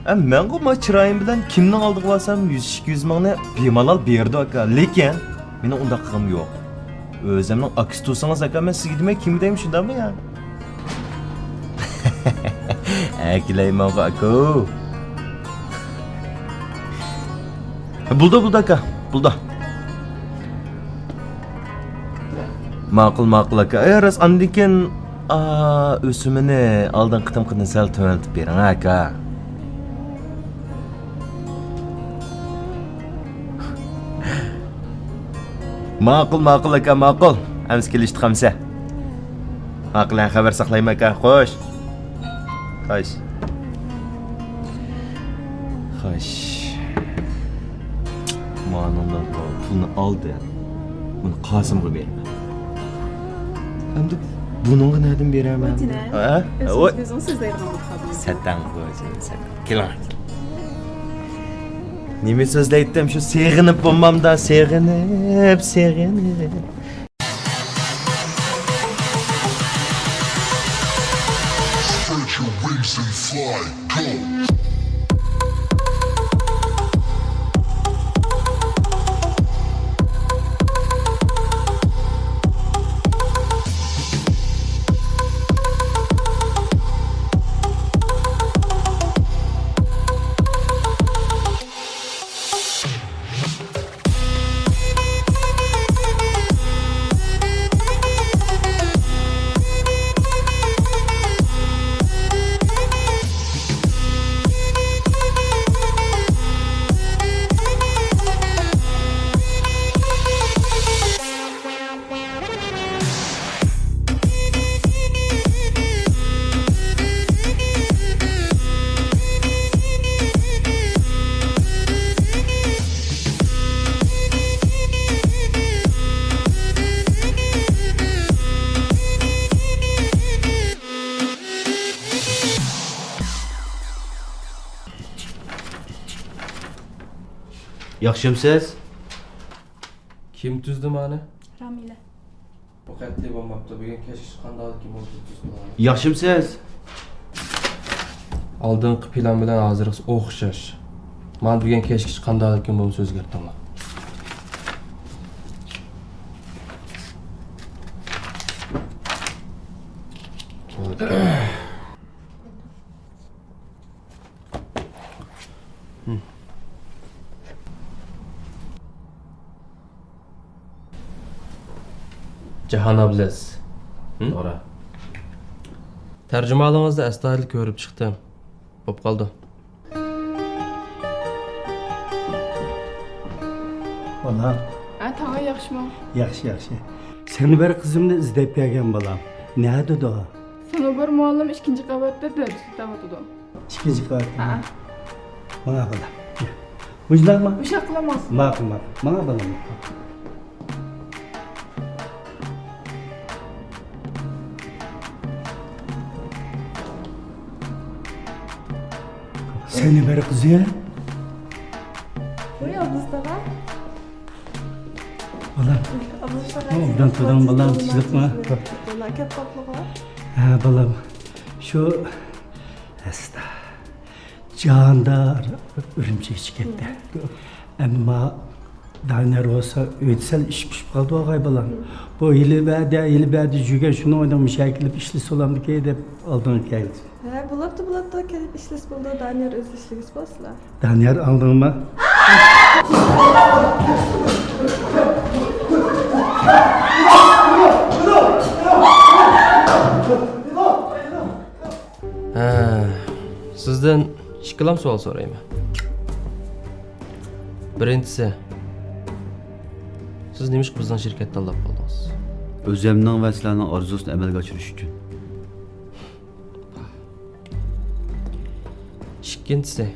ئە، مەنغۇ ما چىرايىم بىلەن كىمنىڭ ئالدىغا بارسام، يۈز، ئىككى يۈز مىڭنى بىمالال بېرىدۇ، ئاكا. لېكىن مېنىڭ ئۇنداق قىلغۇم يوق. ئۆزۈمنىڭ ئاكىسى تۇرسىڭىز، ئاكا، مەن سىزگە دېمەي كىمگە دەيمەن، شۇنداقمۇ يا؟ ئەكېلەيمەنغۇ، ئاكا. بولدى، بولدى، ئاكا، بولدى. ماقۇل، ماقۇل، ئاكا. ئەي، راست، ئاندىن كېيىن، ئا، ئۆسۈمىنى ئالدىنقى قېتىمقىدىن سەل تۆۋەنلىتىپ بېرىڭ، ئاكا. ماقۇل، ماقۇل، ئاكا، ماقۇل. ئەمسە كېلىشتۇق ئەمسە. ماقۇل، ھە، خەۋەر ساقلايمەن، ئاكا. خوش. خوش. خوش. مانىڭدا بۇ پۇلنى ئالدى. بۇنى قاسىمغا بېرىمەن. ئەمدى بۇنىڭغا نەدىن بېرەمەن؟ ھە؟ سەتەڭ بۇ، سەتەڭ. كېلىڭ. نېمە سۆزلەيتتىم شۇ سېغىنىپ بولمامدا، سېغىنىپ، سېغىنىپ. Spread your wings and fly, go. ياخشىمسىز؟ كىم تۈزدى مانى؟ رامىلە. بۇ قەتئىي بولماپتۇ. بۈگۈن كەچكىچە قانداقكىن بولسا تۈز قىلىڭ. ياخشىمسىز؟ ئالدىنقى پىلان بىلەن ھازىرقىسى ئوخشاش. مانا بۈگۈن كەچكىچە قانداقكىن بولسا ئۆزگەرتىڭلار. جاھان ئابلىز. ھە؟ توغرا. تەرجىمىھالىڭىزنى ئەستايىدىل كۆرۈپ چىقتىم. بوپ قالدى. بالام. ھە، تاڭا ياخشىمۇ؟ ياخشى، ياخشى. سەنۇبەر قىزىمنى ئىزدەپ كەلگەن بالام. نەدىدۇ؟ سەنۇبەر مۇئەللىم ئىككىنچى قەۋەتتە دەرس ئۆتۈۋاتىدۇ. ئىككىنچى قەۋەتتە. ھە. ماڭا بالام. مۇشۇنداقمۇ؟ مۇشۇ ياققىلا ماڭسۇن. ماقۇل، ماقۇل. ماڭا بالام. سەنۇبەر قىزى. ۋاي، ئابلىز تاغا. بالام. ئابلىز تاغا. ئوبدان تۇردۇڭ بالام، تىنچلىقمۇ؟ كەپ قاپلىغۇ. ھە، بالام. شۇ ئەستا. جاندار ئۈرۈمچىگە چىقىپ كەتتى. ئەمما دانىيار بولسا ئۆيدە سەل ئىش پىشىپ قالدى، ئاغاي بالام. بۇ ھېلى بەدە، ھېلى بەدە جۈگەن شۇنىڭ ئورنىغا مۇشۇ يەرگە كېلىپ ئىشلىسە بولامدىكى دەپ ئالدىڭغا كەلدى. ھە، بولۇپتۇ، بولۇپتۇ، كېلىپ ئىشلىسە بولىدۇ، دانىيار ئۆزى ئىشلىگۈسى بولسىلا. دانىيار، ئاڭلىدىڭمۇ؟ ھە، سىزدىن ئىككىلام سوئال سورايمەن. بىرىنچىسى، سىز نېمىشقا بىزنىڭ شىركەتنى تاللاپ قالدىڭىز؟ ئۆزۈمنىڭ ۋە سىلەرنىڭ ئارزۇسىنى ئەمەلگە ئاشۇرۇش ئۈچۈن. ئىككىنچىسى،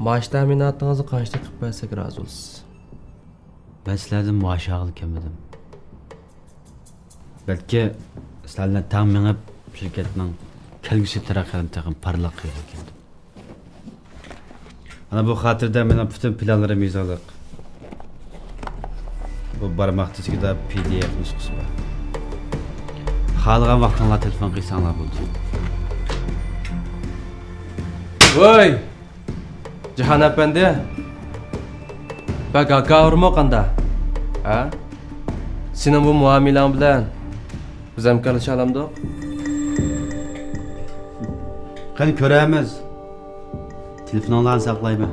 مائاش تەمىناتىڭىزنى قانچىلىك قىلىپ بەرسەك رازى بولىسىز؟ مەن سىلەردىن مائاش ئالغىلى كەلمىدىم. بەلكى سىلەر بىلەن تەڭ مېڭىپ، شىركەتنىڭ كەلگۈسى تەرەققىياتىنى تېخىمۇ پارلاق قىلغىلى كەلدىم. ئەنە بۇ خاتىرىدە مېنىڭ پۈتۈن پىلانلىرىم يېزىقلىق. بۇ بارماق تىزىكىدە پى دى ئېف نۇسخىسى بار. خالىغان ۋاقتىڭلار تېلېفون قىلساڭلار بولدى. ۋاي! جاھان ئەپەندى، بەك ھاكاۋۇرمۇ قاندا؟ ھە؟ سېنىڭ بۇ مۇئامىلەڭ بىلەن بىز ھەمكارلىشالامدۇق؟ قېنى كۆرەرمىز. تېلېفونۇڭلارنى ساقلايمەن.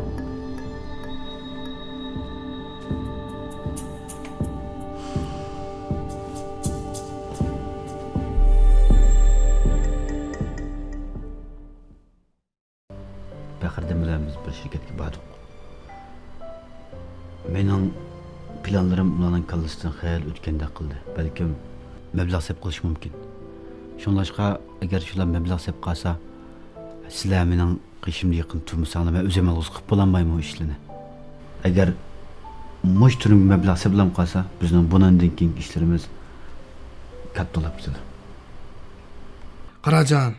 پەخرىدىن بىلەن بىز بىر شىركەتكە باردۇق. مېنىڭ پىلانلىرىم ئۇلارنىڭ كاللىسىدىن خېلى ئۆتكەندەك قىلدى. بەلكىم مەبلەغ سەپ قىلىشى مۇمكىن. شۇڭلاشقا، ئەگەر شۇلار مەبلەغ سەپ قالسا، سىلەر مېنىڭ قېشىمدا يېقىن تۇرمىساڭلار، مەن ئۆزۈم يالغۇز قىلىپ بولالمايمەن ئۇ ئىشلىرىنى. ئەگەر مۇشۇ تۈرۈمگە مەبلەغ سېپىلام قالسا، بىزنىڭ بۇنىڭدىن كېيىنكى ئىشلىرىمىز كاتتا بولۇپ كېتىدۇ. قاراجان،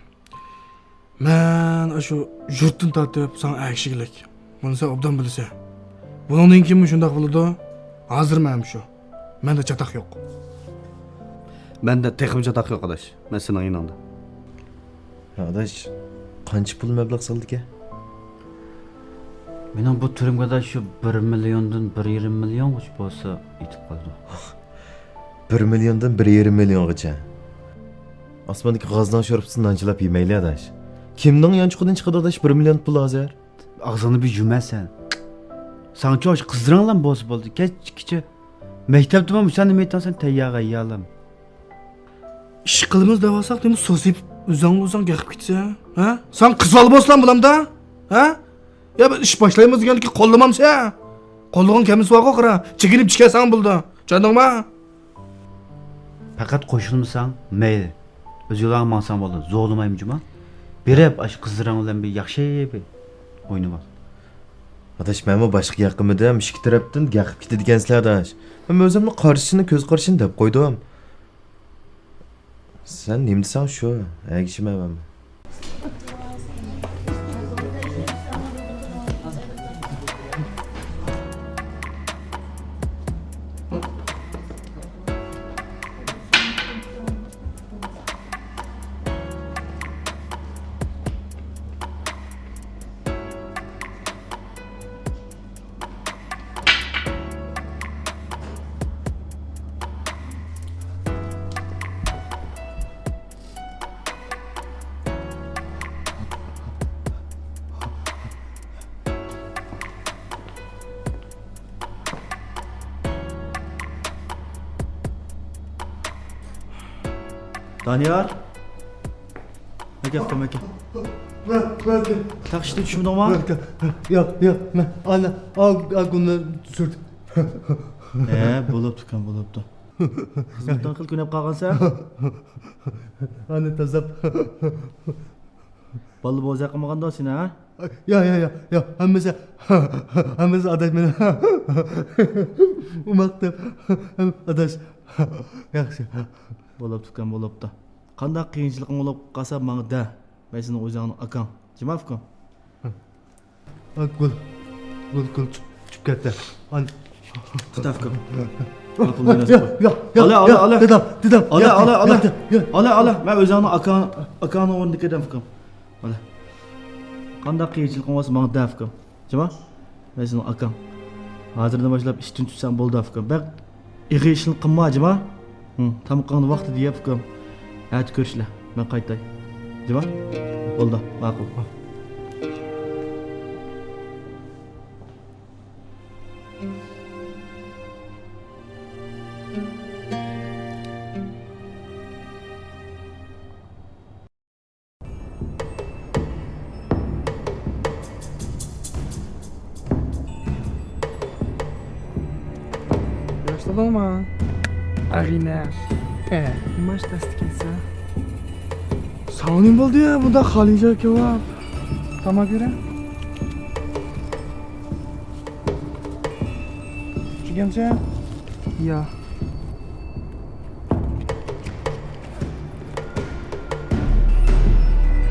مەن ئاشۇ يۇرتتىن تارتىپ ساڭا ئەگىشكۈلۈك. بۇنى سەن ئوبدان بىلىسەن. بۇنىڭدىن كېيىنمۇ شۇنداق بولىدۇ. ھازىر مەن شۇ. مەندە چاتاق يوق. مەندە تېخىمۇ چاتاق يوق، ئاداش. مەن سېنىڭ يېنىڭدا. ھە، ئاداش، قانچە پۇل مەبلەغ سالدىكەن؟ مېنىڭ بۇ تۈرۈمگە، ئاداش، شۇ بىر مىليوندىن بىر يېرىم مىليونغىچە بولسا يېتىپ قالىدۇ. بىر مىليوندىن بىر يېرىم مىليونغىچە. ئاسماندىكى غازنىڭ شورپىسىنى نانچىلاپ يېمەيلى، ئاداش. كىمنىڭ يانچۇقىدىن چىقىدۇ، ئاداش، بىر مىليون پۇل ھازىر؟ ئاغزىڭنى بىر يۇمە سەن. ساڭىچۇ ئاشۇ قىزلىرىڭلام بولسا بولدى. كەچكىچە مەكتەپتىمۇ مۇشۇ نېمە ئېيتساڭ سەن تەييارغا ئەييالام. ئىش قىلىمىز دەۋالساق، نېمە سوسىيىپ ئۆزۈڭ ئۆزۈڭ گەقىپ كېتىسەن، ھە؟ ساڭ قىز بالا بولسىلا بولامدا، ھە؟ يا بىر ئىش باشلايمىز دېگەندىكى قوللىمامسەن؟ قوللىغۇڭ كەلمىسە بارغۇ قارا، چېكىنىپ چىكەرسەڭ بولىدۇ. چۈشەندىڭما؟ پەقەت قوشۇلمىساڭ مەيلى. ئۆز يولۇڭغا ماڭساڭ بولىدۇ. زورلىمايمەن جۇما. بېرىپ ئاشۇ قىزلىرىڭ بىلەن بىر ياخشى بىر ئوينىۋال. ئاداش، مەنمۇ باشقا گەپ قىلمىدىم. ئىككى تەرەپتىن گەقىپ كېتىدىكەنسىلەر، ئاداش. مەن ئۆزۈمنىڭ قارىشىنى، كۆز قارىشىنى دەپ قويدۇم. سەن نېمە دېسەڭ شۇ، ئەگىشىمەن مەنمۇ. دانىيار. ئەكەل، ئۇكام، ئەكەل. تەخشىدە چۈشمىدىڭمۇ؟ ياق، ياق، مەن ئانا، ئا، ئا، گۇلنى سۈرتۈم. ھە، بولۇپتۇ، ئۇكام، بولۇپتۇ. خىزمىتىڭ قىل، كۆنۈپ قالغانسەن. ئانا تازاپ. بالىلار بوزەك قىلمىغاندا سېنى، ھە؟ يا، يا، يا، يا، ھەممىسى، ھەممىسى ئاداش مېنى. ئۇماق دەپ، ئاداش. ياخشى. بولۇپتۇ، ئۇكام، بولۇپتۇ. قانداق قىيىنچىلىقىڭ بولۇپ قالسا، ماڭا دە. مەن سېنىڭ ئۆزۈڭنىڭ ئاكاڭ. جىما، ئۇكام. ھە. ئا، گۈل. گۈل، گۈل چۈ-، چۈشۈپ كەتتى. ئان-، تۇت، ئۇكام. يا، يا، يا، ئالا، ئالا، يا، ئالا. دادام، دادام، ئالا، يا، ئالا، ئالا. يا، يا، يا. ئالا، ئالا. مەن ئۆزۈڭنىڭ ئاكاڭ، ئاكاڭنىڭ ئورنىدا كېتەم، ئۇكام. ئالا. قانداق قىيىنچىلىقىڭ بولسا، ماڭا دە، ئۇكام. جىما، مەن سېنىڭ ئاكاڭ. ھازىردىن باشلاپ ئىشتىن چۈشسەڭ بولدى، ئۇكام. بەك ئېغىر ئىشنى قىلما، جىما. ھىم، تامىقىڭنى ۋاقتىدا يەپ، ئۇكام. ئەتە كۆرۈشلە، مەن قايتاي. جىما؟ بولدى، ماقۇل. ياشلىدىڭمۇ؟ ئەغىنە. ھە. نېمە ئىش دەستە كەلسە؟ ساڭا نېمە بولدى يا؟ بۇنداق خالىي جاي كېۋاپ. تاماق بېرە. چۈشەنگەنچە؟ يا.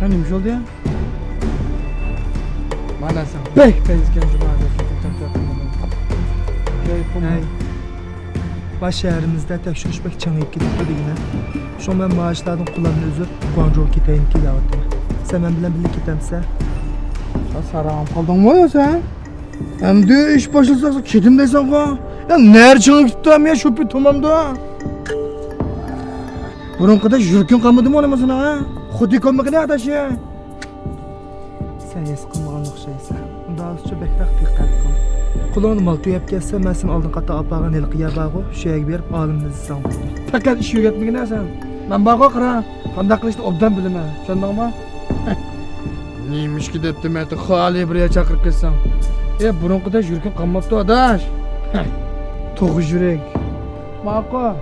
ھە، نېمە بولدى؟ مانا سەن بەك پەيزكەن جۇما دەپ. ھەي. باش شەھىرىمىزدە تەكشۈرۈش بەك چىڭىيىپ كېتىپتۇ دېگىنە. شۇڭا مەن مائاشلاردىن قولۇمنى ئۈزۈپ، گۇاڭجۇغا كېتەيمىكىن دەۋاتىمەن. سەن مەن بىلەن بىللە كېتەمسەن؟ ساراڭ قالدىڭمۇ يا سەن؟ ئەمدى ئىش باشلىساق كېتىم دەيسەنغۇ. يا نەرە چىڭىپ كېتىپتۇ يا شۇپى تومامدا. بۇرۇنقىدەك يۈرىكىڭ قالمىدىمۇ نېمە سېنىڭ، ھە؟ خۇددى كۆممىگىنى ئاداش يا. سەن ھېس قىلمىغان ئوخشايسەن. ئۇنداق بولسىچۇ بەكرەك دىققەت قىل. قولۇڭدا مال تۈگەپ كەتسە، مەن سېنى ئالدىن قاتار ئاپارغان ھېلىقى يەر بارغۇ، شۇ يەرگە بېرىپ ئالىمنى ئىزدىسەڭ بولدى. پەقەت ئىش ئۆگەتمىگىنە سەن. مەن بارغۇ قارا. قانداق قىلىشنى ئوبدان بىلىمەن، چۈشەندىڭمۇ؟ نېمىشقا دەپتىمەن، خالىي بىر يەر چاقىرىپ كەتسەڭ. ئە، بۇرۇنقىدەك يۈرىكىڭ قالماپتۇ، ئاداش. توغرا يۈرەك. ماقۇل.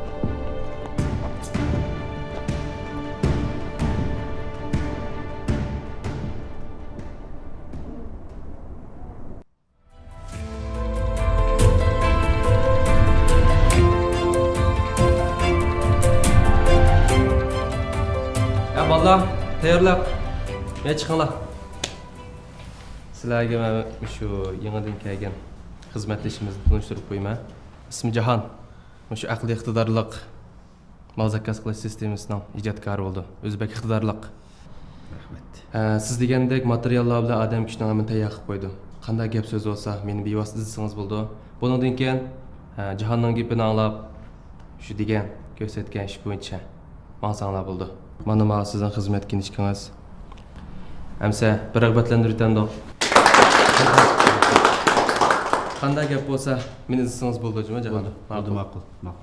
يا بالىلار، تەييارلىق. يا چىقىڭلار. سىلەرگە مەن مۇشۇ يېڭىدىن كەلگەن خىزمەتدىشىمىزنى تونۇشتۇرۇپ قويىمەن. ئىسمى جاھان. مۇشۇ ئەقلىي ئىقتىدارلىق مال زاكاز قىلىش سىستېمىسىنىڭ ئىجادكارى بولىدۇ. ئۆزى بەك ئىقتىدارلىق. رەھمەت. ئە، سىز دېگەندەك ماتېرىياللار بىلەن ئادەم كۈچىنى ھەممىنى تەييار قىلىپ قويدۇم. قانداق گەپ سۆز بولسا، مېنى بىۋاسىتە ئىزدىسىڭىز بولىدۇ. بۇنىڭدىن كېيىن، ئە، جاھاننىڭ گېپىنى ئاڭلاپ، شۇ دېگەن، كۆرسەتكەن ئىش بويىچە ماڭساڭلار بولىدۇ. مانا ماۋۇ سىزنىڭ خىزمەت كىنىشكىڭىز. ئەمسە بىر رىغبەتلەندۈرۈۋېتەمدۇق. قانداق گەپ بولسا، مېنى ئىزدىسىڭىز بولىدۇ، جۇمۇ جاھان. بولىدۇ، بولىدۇ، ماقۇل، ماقۇل.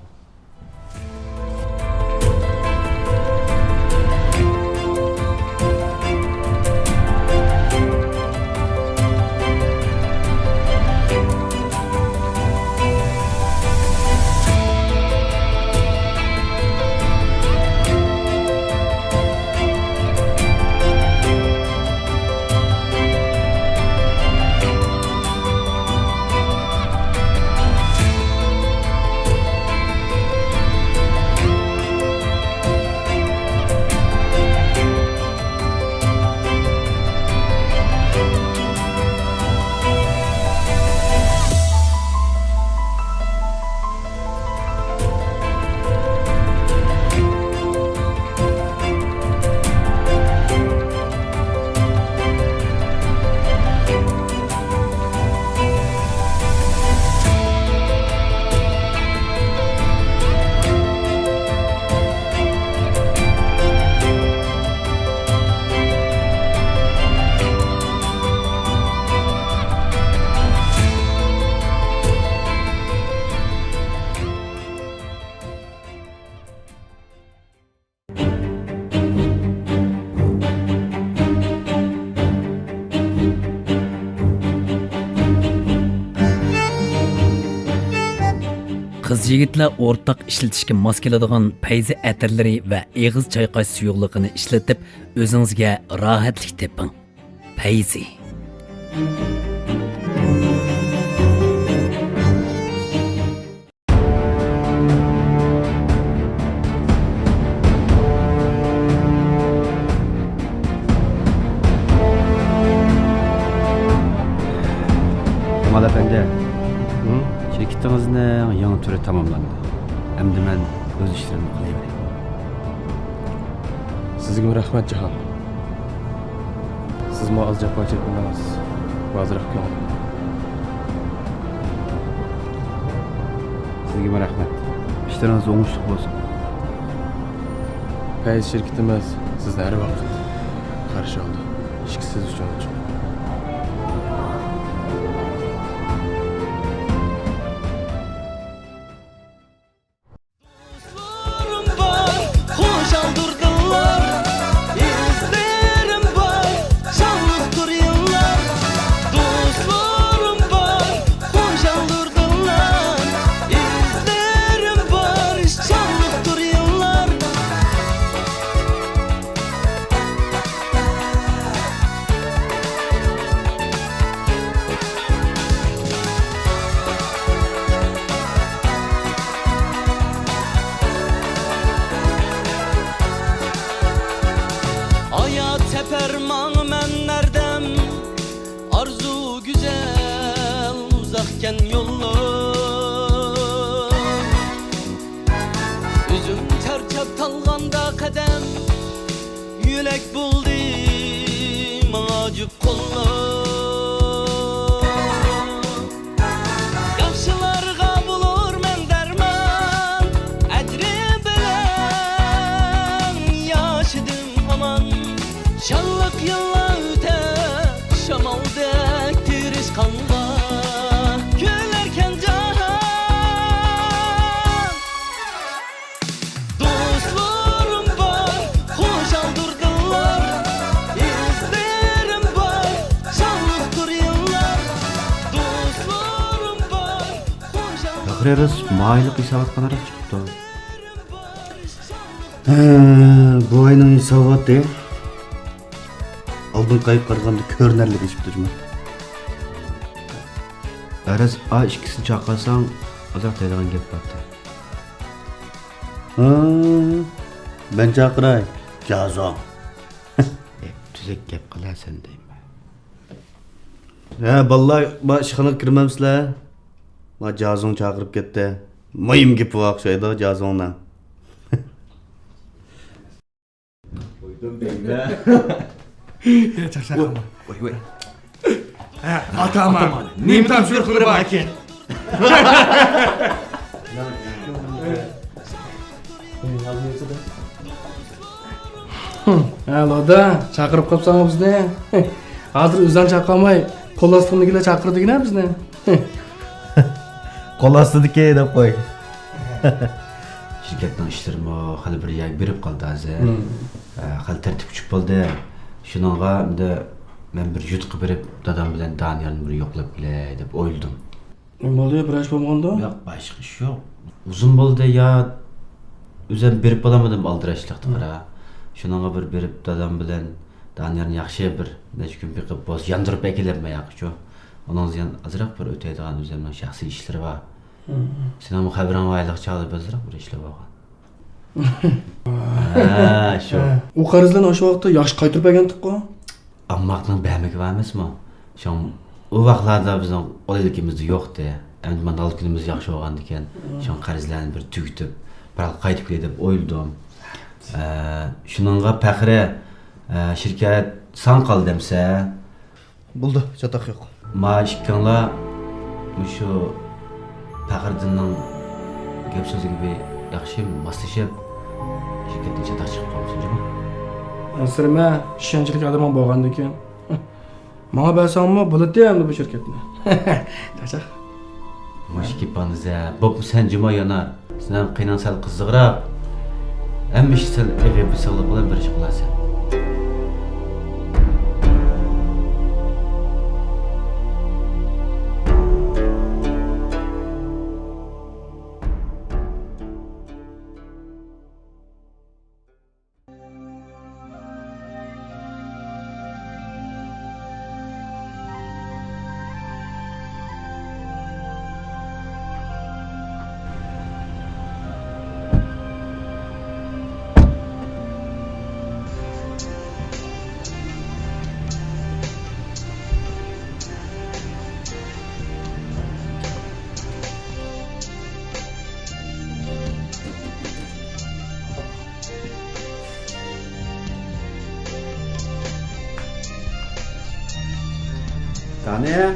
يىگىتلەر ئورتاق ئىشلىتىشكە ماس كېلىدىغان پەيزى ئەتىرلىرى ۋە ئېغىز چايقاش سۇيۇقلۇقىنى ئىشلىتىپ، ئۆزىڭىزگە راھەتلىك تېپىڭ. پەيزى. كامال ئەپەندى، شىركىتىڭىزنىڭ يېڭى تۈرى تاماملاندى. ئەمدى مەن ئۆز ئىشلىرىمنى قىلىۋېرەي. سىزگىمۇ رەھمەت، جاھان. سىزمۇ ئاز جاپا چەكمىدىڭىز. ئازراق كۆڭۈل. سىزگىمۇ رەھمەت. ئىشلىرىڭىز ئوڭۇشلۇق بولسۇن. پەيز شىركىتىمىز سىزنى ھەر ۋاقىت قارشى ئالدى. ئىشىك سىز ئۈچۈن ئوچۇق. دوستلىرىم بار، خۇشالدۇر دىللار، ئىزلىرىم بار، شانلىقتۇر يىللار. دوستلىرىم بار، خۇشالدۇر دىللار، ئىزلىرىم بار، شانلىقتۇر يىللار. ھايات سەپەر ماڭىمەن ھەردەم، ئارزۇ گۈزەل ئۇزاقكەن يوللار. ئۆزۈم چارچاپ تالغاندا قەدەم، يۆلەك بولدى ماڭا جۈپ قوللار. ياخشىلارغا بولۇرمەن دەرمان، ئەجرى بىلەن ياشىدىم ئامان. شانلىق يىللار ئۆتەر، شامالدەك تىرىشقانغا كۈلەركەن جاھان. دوستلىرىم بار، خۇشالدۇر دىللار، ئىزلىرىم بار، شانلىقتۇر يىللار. دوستلىرىم بار، خۇشالدۇر. پەخرى رەس مايلىق ھېسابات قانارەك چىقىپتۇ؟ ھە، بۇ ئاينىڭ ھېساباتى ئالدىنقى ئايغا قارىغاندا كۆرۈنەرلىك ئېشىپتۇ جۇمۇ. ئەرەز ئا ئىككىسىنى چاقىرساڭ، ئازراق دەيدىغان گەپ بارتى. ھە، مەن چاقىراي، جازۇڭ. ئە، تۈزۈك گەپ قىلە سەن دەيمەن. ھە، بالىلار، ما ئىشخانىغا كىرمەمسىلەر؟ ما جازۇڭ چاقىرىپ كەتتى. مۇھىم گېپى بار ئوخشايدۇ جازۇڭنىڭ. يا، چاقچاق قىلما. ۋاي، ۋاي. ھە، ئاتامان. ئاتامان. نېمە تاپشۇرۇقلىرى باركىن؟ ھە، لودا، چاقىرىپ قاپساڭ بىزنى. ھازىر ئۆزۈڭ چاقىرماي، قول ئاستىڭدىكىلەر چاقىرىدىكىنە بىزنى. قول ئاستىدىكى دەپ قوي. شىركەتنىڭ ئىشلىرىمۇ خېلى بىر يەرگە بېرىپ قالدى ھازىر. مم. ئە، خېلى تەرتىپ چۈشۈپ قالدى. شۇنىڭغا ئەمدى مەن بىر يۇرتقا بېرىپ، دادام بىلەن دانىيارنى بىر يوقلاپ كېلەي دەپ ئويلىدىم. نېمە بولدى، بىر ئىش بولمىغاندۇ؟ ياق، باشقا ئىش يوق. ئۇزۇن بولدى يا، ئۆزۈم بېرىپ بولالمىدىم ئالدىراشلىقتا، مم، قارا. شۇنىڭغا بىر بېرىپ، دادام بىلەن دانىيارنى ياخشى بىر نەچچە كۈن بېقىپ، بولسا ياندۇرۇپ ئەكېلەلمەي ياقىچۇ. ئۇنىڭ يەنە ئازراق بىر ئۆتەيدىغان ئۆزۈمنىڭ شەخسىي ئىشلىرى بار. مم. سېنىڭمۇ خەۋىرىڭ بار ھېلىقى چاغدا بىر ئازراق بىر ئىشلار بولغان. ھە، شۇ. ھە. ئۇ قەرزلەرنى ئاشۇ ۋاقىتتا ياخشى قايتۇرۇپ بەرگەنتۇققۇ؟ ئامماقنىڭ بەرمىكى بار ئەمەسمۇ؟ شۇڭ ئۇ ۋاقىتلاردا بىزنىڭ قولايلىقىمىزدا يوقتى. ئەمدى مانا ھازىر كۈنىمىز ياخشى بولغاندىكىن، مم، شۇڭا قەرزلەرنى بىر تۈگىتىپ، بىر قايتىپ كېلەي دەپ ئويلىدىم. ئە، شۇنىڭغا پەخرى، ئە، شىركەت ساڭا قالدى ئەمسە. بولدى، چاتاق يوق. ما ئىككىڭلار مۇشۇ پەخرىدىننىڭ گەپ سۆزىگە بىر ياخشى ماسلىشىپ، شىركەتتىن چاتاق چىقىپ قالمىسۇن جۇمۇ. ئەنسىرىمە، ئىشەنچلىك ئادىمىڭ بولغاندىكىن. ماڭا بەرسەڭمۇ بولاتتى ئەمدى بۇ شىركەتنى. چاقچاق. مۇشۇ گېپىڭنى زە، بوپمۇ سەن جۇمۇ يانار. سېنىڭ قېنىڭ سەل قىزىقراق. ھەممە ئىشتا سەل ئېغىر بېسىقلىق بىلەن بىر ئىش قىلارسەن. دانىيە!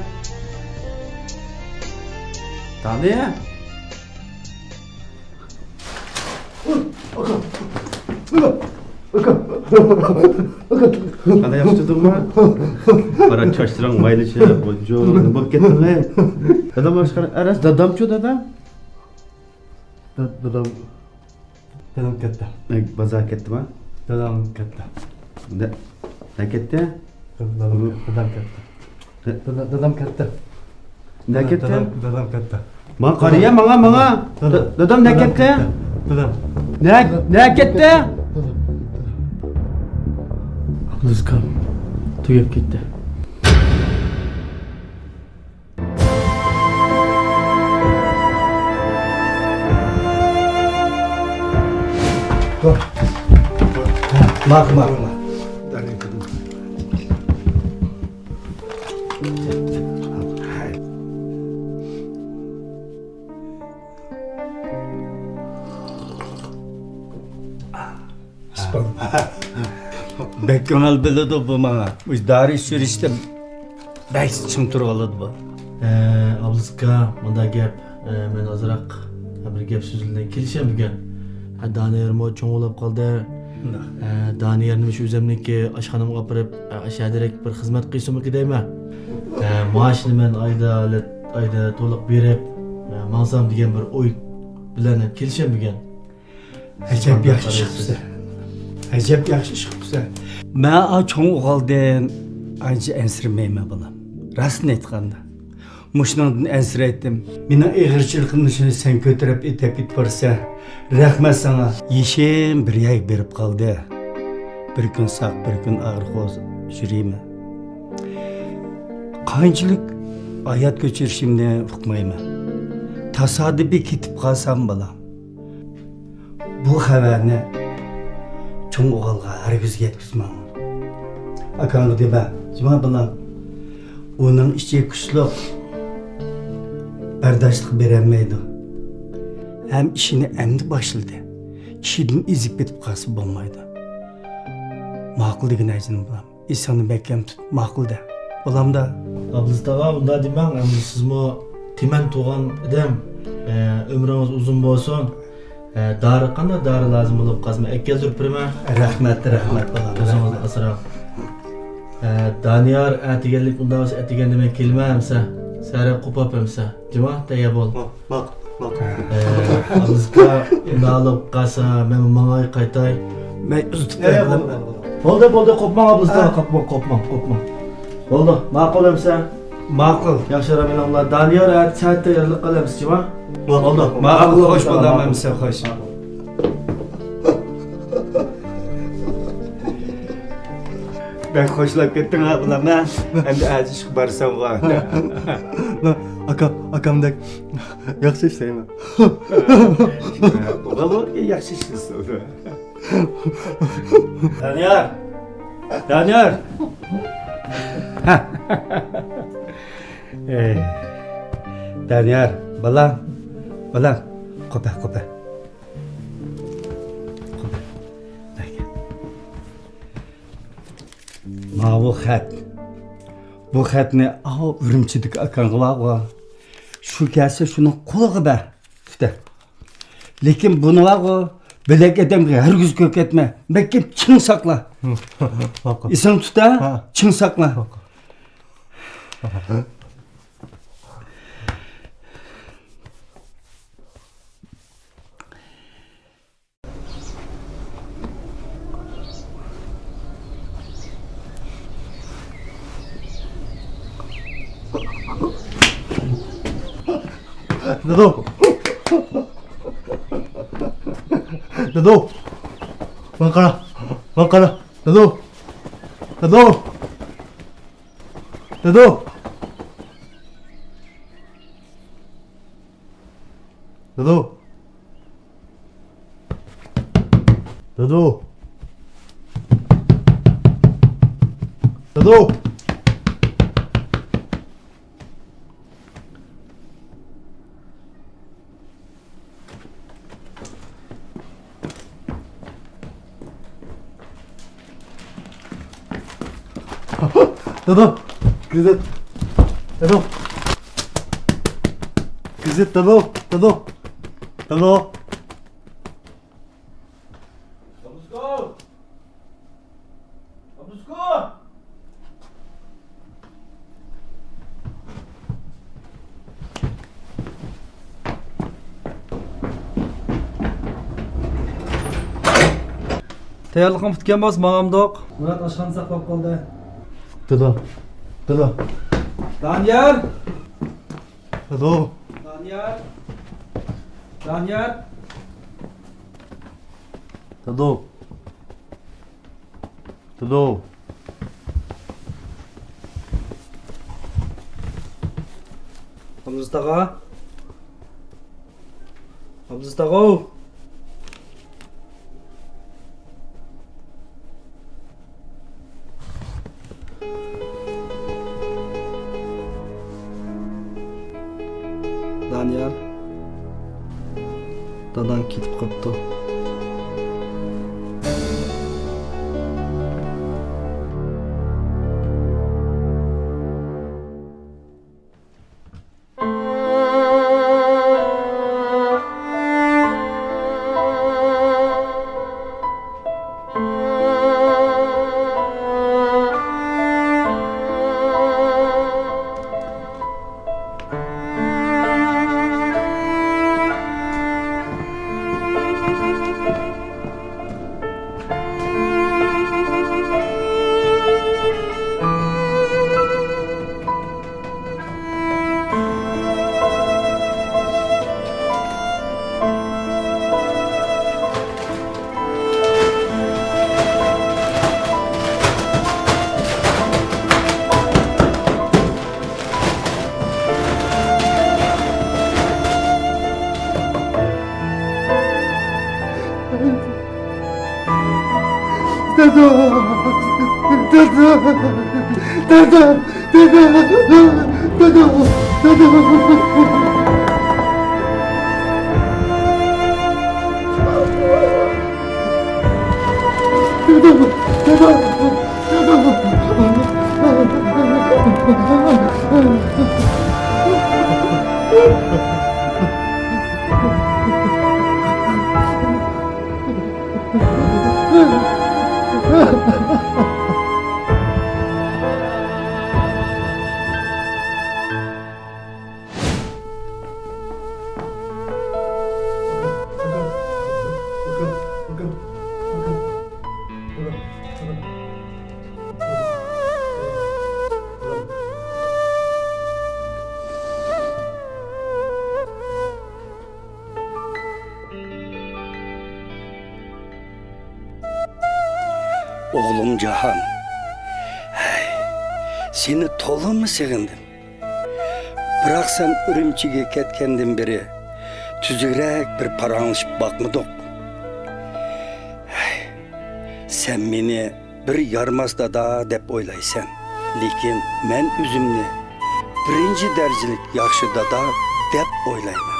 دانىيە! قانداق، ياخشى تۇردۇڭمۇ؟ قارا، چاچلىرىڭ مايلىشىپ، غۇلجۇ، نېمە بولۇپ كەتتىڭ، ھەي؟ دادام باشقا، ئەرەس، دادامچۇ، دادام؟ دا-، دادام، دادام كەتتى. ئەي، بازار كەتتىما؟ دادام كەتتى. دە-، نە كەتتى؟ دادام، دادام كەتتى. دادا، دادام كەتتى. نە كەتتى؟ دادام، دادام كەتتى. ماڭا قارىيە، ماڭا، ماڭا. دادا، دادام نە كەتتى؟ دادام. نە، نە كەتتى؟ ئابلىزكام تۈگەپ كەتتى. ماق، ماق، ماق. بەك كۆڭۈل بۆلىدۇ بۇ ماڭا. مۇشۇ دارى سۈرۈشتە بەك چىڭ تۇرۇۋالىدۇ بۇ. ئە، ئابلىز ئاكا، مۇنداق گەپ. ئە، مەن ئازراق بىر گەپ سۆز بىلەن كېلىشەم بۈگۈن. ھە، دانىيارمۇ چوڭ بولۇپ قالدى. شۇنداق. ئە، دانىيارنى مۇشۇ ئۆزەمنىڭكى ئاشخانامغا ئاپىرىپ، ئە، ئاشۇ يەردىرەك بىر خىزمەت قىلسىمۇكى دەيمەن. ئە، مائاشنى مەن ئايدا، ئايدا تولۇق بېرىپ، ئە، ماڭسام دېگەن بىر ئوي بىلەن كېلىشەم بۈگۈن. ئەجەب ياخشى ئىش قىپسەن. ئەجەب ياخشى ئىش قىپسەن. مەن ئا چوڭ ئوغۇلدىن ئانچە ئەنسىرىمەيمەن، بالام. راستىنى ئېيتقاندا، مۇشۇنىڭدىن ئەنسىرەيتتىم. مېنىڭ ئېغىرچىلىقىمنى شۇنى سەن كۆتۈرۈپ ئېتەپ كېتىپ بارسەن. رەھمەت ساڭا. يېشىم بىر يەرگە بېرىپ قالدى. بىر كۈن ساق، بىر كۈن ئاغرىق يۈرىمەن. قانچىلىك ھايات كۆچۈرۈشۈمنى ئۇقمايمەن. تاسادىپىي كېتىپ قالسام، بالام. بۇ خەۋەرنى چوڭ ئوغۇلغا ھەرگىز يەتكۈزمەڭ. ئاكاڭغا دېمە، جۇما بالام. ئۇنىڭ ئىچى كۈچلۈك، بەرداشلىق بېرەلمەيدۇ. ھەم ئىشىنى ئەمدى باشلىدى. ئىشىدىن ئېزىپ كېتىپ قالسا بولمايدۇ. ماقۇل دېگىنە جېنىم بالام. ئېسىڭنى مەھكەم تۇت، ماقۇل دە. بولامدا؟ ئابلىز تاغا، ئۇنداق دېمەڭ، ئەمدى سىزمۇ تۈمەن تۇغان ئادەم. ئە، ئۆمرىڭىز ئۇزۇن بولسۇن. ئە، دارى، قانداق دارى لازىم بولۇپ قالسا، مەن ئەكەلدۈرۈپ بېرىمەن. رەھمەت، رەھمەت، بالام. ئۆزىڭىزنى ئاسراڭ. ئە، دانىيار، ئەتىگەنلىك ئۇنداق بولسا، ئەتىگەندە مەن كېلىمەن ئەمسە. سەھەر قوپاپ ئەمسە. جۇما، تەييار بول. ماق، ماق. ئە، ئابلىز ئاكا، ئۇنداق بولۇپ قالسا، مەن ماڭاي، قايتاي. مەن ئۇزىتىپ بەرمەم. بولدى، بولدى، قوپماڭ، ئابلىز ئاكا، قوپماڭ، قوپماڭ، قوپماڭ. بولدى، ماقۇل ئەمسە. ماقۇل. ياخشى، رامىنىڭلار. دانىيار، ئەتە سەھەر تەييارلىق قىل ئەمسە، جۇما. بولدى. ماقۇل، خوش بولدى، ئەمسە، خوش. بەك خوشلاپ كەتتىڭ ھە، بالام، ھە؟ ئەمدى ئەتە ئىشقا بارساڭغۇ. ئاكام، ئاكامدەك ياخشى ئىشلەيمەن. ئوغۇل ياخشى ئىشلىسۇن. دانىيار! دانىيار! ئەي، دانىيار، بالام، بالام، قوپە، قوپە. قوپە. ماۋۇ خەت. بۇ خەتنى ئاۋۇ ئۈرۈمچىدىكى ئاكاڭغا بەرغۇ. شۇ كەلسە شۇنىڭ قولىغا بەر. تۇت. لېكىن بۇنى بەرغۇ، بۆلەك ئادەمگە ھەرگىز كۆرسەتمە. مەھكەم چىڭ ساقلا. ماقۇل. ئېسىڭ تۇت ھە؟ ھە. چىڭ ساقلا. ماقۇل. دادو! دادو! ماڭا قارا! ماڭا قارا! دادو! دادو! دادو! دادو! دادو! دادو! دادو! كۆزەت! دادام. گېزىت، دادام، دادام. دادام. ئابدۇسكور! ئابدۇسكور! تەييارلىقىڭ پۈتكەن بولسا ماڭامدۇق. مۇرات ئاشخانا ساقلاپ قالدى. دادا، دادا. دانىيەل! دادا. دانىيەل! دانىيەل! دادا. دادا. ئابلىز تاغا. ئابلىز تاغا. دانىيەل، داداڭ كېتىپ قاپتۇ. دادا! دادا! دادا! دادا! دادا! دادا! ئوغلۇم جاھان، ھەي، سېنى تولىمۇ سېغىندىم. بىراق سەن ئۈرۈمچىگە كەتكەندىن بېرى تۈزۈكرەك بىر پاراڭلىشىپ باقمىدۇق. ھەي، سەن مېنى بىر يارىماس دادا دەپ ئويلايسەن. لېكىن مەن ئۆزۈمنى بىرىنچى دەرىجىلىك ياخشى دادا دەپ ئويلايمەن.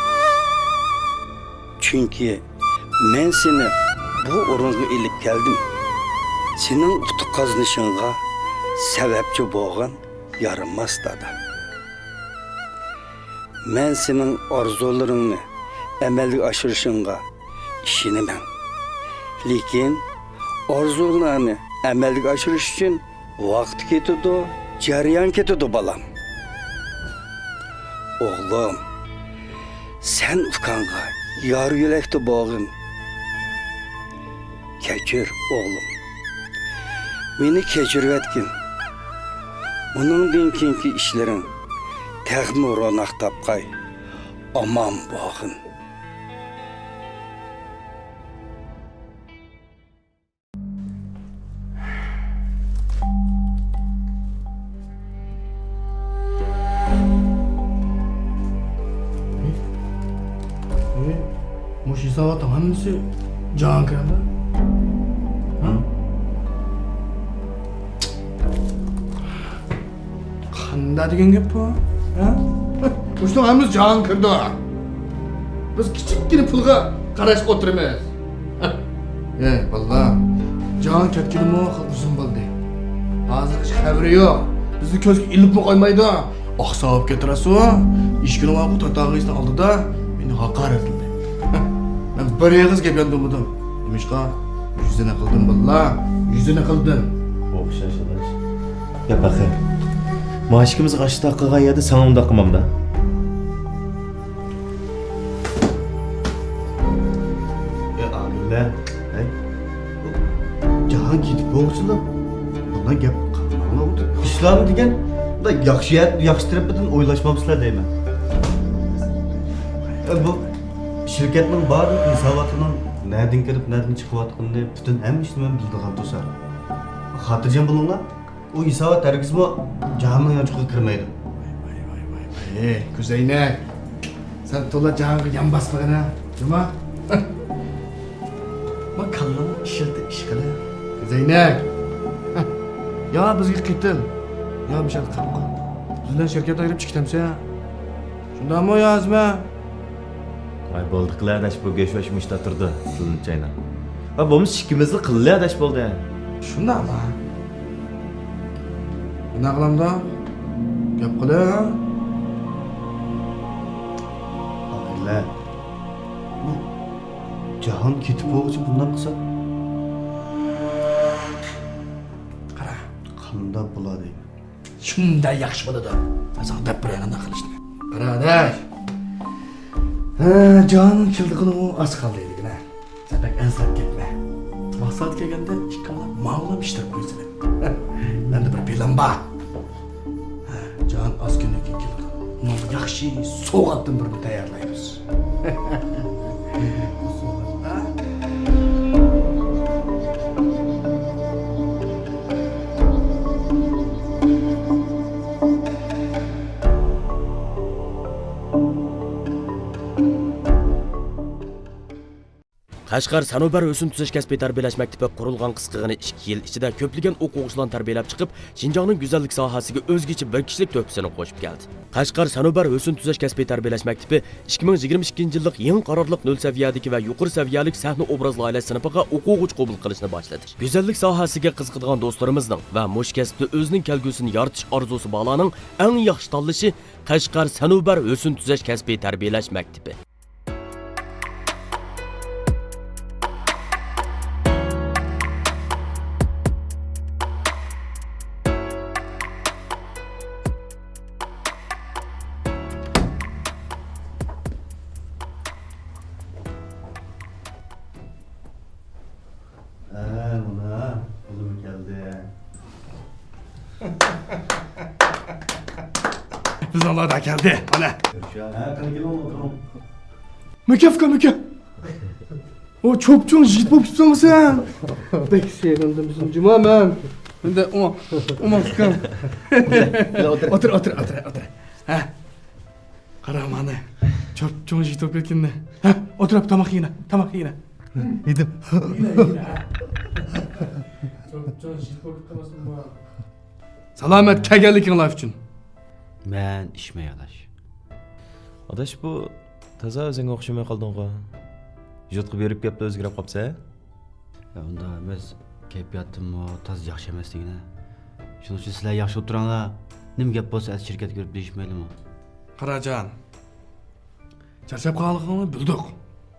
چۈنكى مەن سېنى بۇ ئورۇنغا ئېلىپ كەلدىم. سېنىڭ ئۇتۇق قازىنىشىڭغا سەۋەبچى بولغان يارىماس دادا. مەن سېنىڭ ئارزۇلىرىڭنى ئەمەلگە ئاشۇرۇشۇڭغا ئىشىنىمەن. لېكىن ئارزۇلارنى ئەمەلگە ئاشۇرۇش ئۈچۈن ۋاقىت كېتىدۇ، جەريان كېتىدۇ، بالام. ئوغلۇم، سەن ئۇكاڭغا يار يۆلەكتە بولغىن. كەچۈر، ئوغلۇم. مېنى كەچۈرۈۋەتكىن. بۇنىڭدىن كېيىنكى ئىشلىرىڭ تېخىمۇ روناق تاپقاي. ئامان بولغىن. مۇشۇ ھېساباتنىڭ ھەممىسى جاھانكەندە؟ ھە؟ قانداق دېگەن گەپ بۇ؟ ھە؟ مۇشۇنىڭ ھەممىسى جاھانكىردۇ. بىز كىچىككىنە پۇلغا قاراش ئولتۇرىمىز. ھەي، بالىلار، جاھان كەتكىلىمۇ خېلى ئۇزۇن بولدى. ھازىرغىچە خەۋىرى يوق. بىزنى كۆزگە ئىلىپمۇ قويمايدۇ. ئاقساپ كەتتىرەسۇ، ئىشىكىنىڭ ئارقا تاتارغىسىنىڭ ئالدىدا مېنى ھاقارەتلىدى. مەن بىر ئېغىز گەپ ياندۇرمىدىم. نېمىشقا؟ يۈزىنى قىلدىم باللا، يۈزىنى قىلدىم. ئوخشاش ئاداش. يا پەخىر، مائىشىمىزغا ئاشتاق قىلغان يەردە ساڭا ئۇنداق قىلمامدا. ئاغىلە، ھەي، جاھان كېتىپ بولغۇچىلا بۇنداق گەپ قىلماڭلار. ئىسلام دېگەن بۇنداق ياخشى، ياخشى تەرىپىدىن ئويلاشمامسىلەر دەيمەن. بۇ شىركەتنىڭ بارلىق ھېساباتىنىڭ نەدىن كىرىپ نەدىن چىقىۋاتقىنىنى پۈتۈن ھەممە ئىشنى مەن بىلىدىغان تۇرسا، خاتىرجەم بولۇڭلار. ئۇ ھېسابات ھەرگىزمۇ جاھاننىڭ يانچۇقىغا كىرمەيدۇ. ۋاي، ۋاي، ۋاي، ۋاي، ۋاي. ئەي، كۆزەينەك. سەن تولا جاھانغا يان باسمىغىنا، جۇما. ما كاللىنى ئىشلىتىپ ئىش قىلە. كۆزەينەك. يا بىزگە قېتىل، يا مۇشۇ يەردە قاپقا. بىز بىلەن شىركەت ئايرىپ چىقىتەمسەن؟ شۇنداقمۇ يا ئەزمە؟ ۋاي، بولدى قىلە ئاداش، بۇ گۆش ۋاش مۇشتا تۇرىدۇ، تىلنى چايناپ. ۋە بولمىسا ئىككىمىزلا قىللى ئاداش، بولدى. شۇنداقما؟ بۇنداق قىلامدا؟ گەپ قىلە. ئاغىلە، بۇ جاھان كېتىپ بولغۇچە بۇنداق قىلسا، قارا، قانداق بولار دەيمەن. شۇنداق ياخشى بولىدۇ. مەن ساڭا دەپ بېرەي قانداق قىلىشنى. بۇرادەر، ھە، جانىڭ كېلىدىغىنىمۇ ئاز قالدى دېگىنە. سەن بەك ئەنسىرەپ كەتمە. ۋاقتى كەلگەندە ئىككىڭلار ماڭىلا ئىشلەپ قويسىلە. مەندە بىر پىلان بار. ھە، جان ئاز كۈندىن كېيىن كېلىدۇ. ئۇنىڭغا ياخشى سوۋغاتتىن بىرنى تەييارلايمىز. قەشقەر سەنۇبەر ھۆسن تۈزەش كەسپىي تەربىيەلەش مەكتىپى قۇرۇلغان قىسقىغىنە ئىككى يىل ئىچىدە كۆپلىگەن ئوقۇغۇچىلارنى تەربىيەلەپ چىقىپ، شىنجاڭنىڭ گۈزەللىك ساھەسىگە ئۆزگىچە بىر كىشىلىك تۆھپىسىنى قوشۇپ كەلدى. قەشقەر سەنۇبەر ھۆسن تۈزەش كەسپىي تەربىيەلەش مەكتىپى ئىككى مىڭ يىگىرمە ئىككىنچى يىللىق يېڭى قارارلىق نۆل سەۋىيەدىكى ۋە يۇقىرى سەۋىيەلىك سەھنە ئوبراز لايىھەلەش سىنىپىغا ئوقۇغۇچى قوبۇل قىلىشنى باشلىدى. گۈزەللىك ساھەسىگە قىزىقىدىغان دوستلىرىمىزنىڭ ۋە مۇشۇ كەسىپتە ئۆزىنىڭ كەلگۈسىنى يارىتىش ئارزۇسى بارلارنىڭ ئەڭ ياخشى تاللىشى قەشقەر سەنۇبەر ھۆسن تۈزەش كەسپىي تەربىيەلەش مەكتىپى. ھە، مانا، بۇلىمۇ كەلدى. بىزنىڭلار دا كەلدى، مانا. ھە، قېنى كېلىڭ، ئولتۇرۇڭ. مۇكەپكا، مۇكەپ. ئو، چوپچوڭ يىگىت بولۇپ كېتىپسەنغۇ سەن. بەك سېغىندىم سېنى، جۇما مەن. ئەمدى ئۇ، ئۇ، ئۇكام. ئولتۇر، ئولتۇر، ئولتۇر، ئولتۇر. ھە. قارا مانا، چوپچوڭ يىگىت بولۇپ كەتكىنىنى. ھە، ئولتۇرۇپ تاماق يېگىنە، تاماق يېگىنە. يېدىم. يېگىنە، يېگىنە، ھە. چوپچوڭ يىگىت بولۇپ كەتكەنمىسۇن بۇ؟ سالامەت كەلگەنلىكىڭلار ئۈچۈن. مەن ئىچمەي، ئاداش. ئاداش، بۇ تازا ئۆزۈڭگە ئوخشىماي قالدىڭغۇ. يۇرتقا بېرىپ كەپلا ئۆزگىرىپ قاپسەن. يا، ئۇنداق ئەمەس، كەيپىياتىممۇ تازا ياخشى ئەمەس دېگىنە. شۇنىڭ ئۈچۈن سىلەر ياخشى ئولتۇراڭلار. نېمە گەپ بولسا ئەتە شىركەتكە بېرىپ دېيىشمەيلىمۇ؟ قاراجان، چارچاپ قالغىنىڭنى بىلدۇق.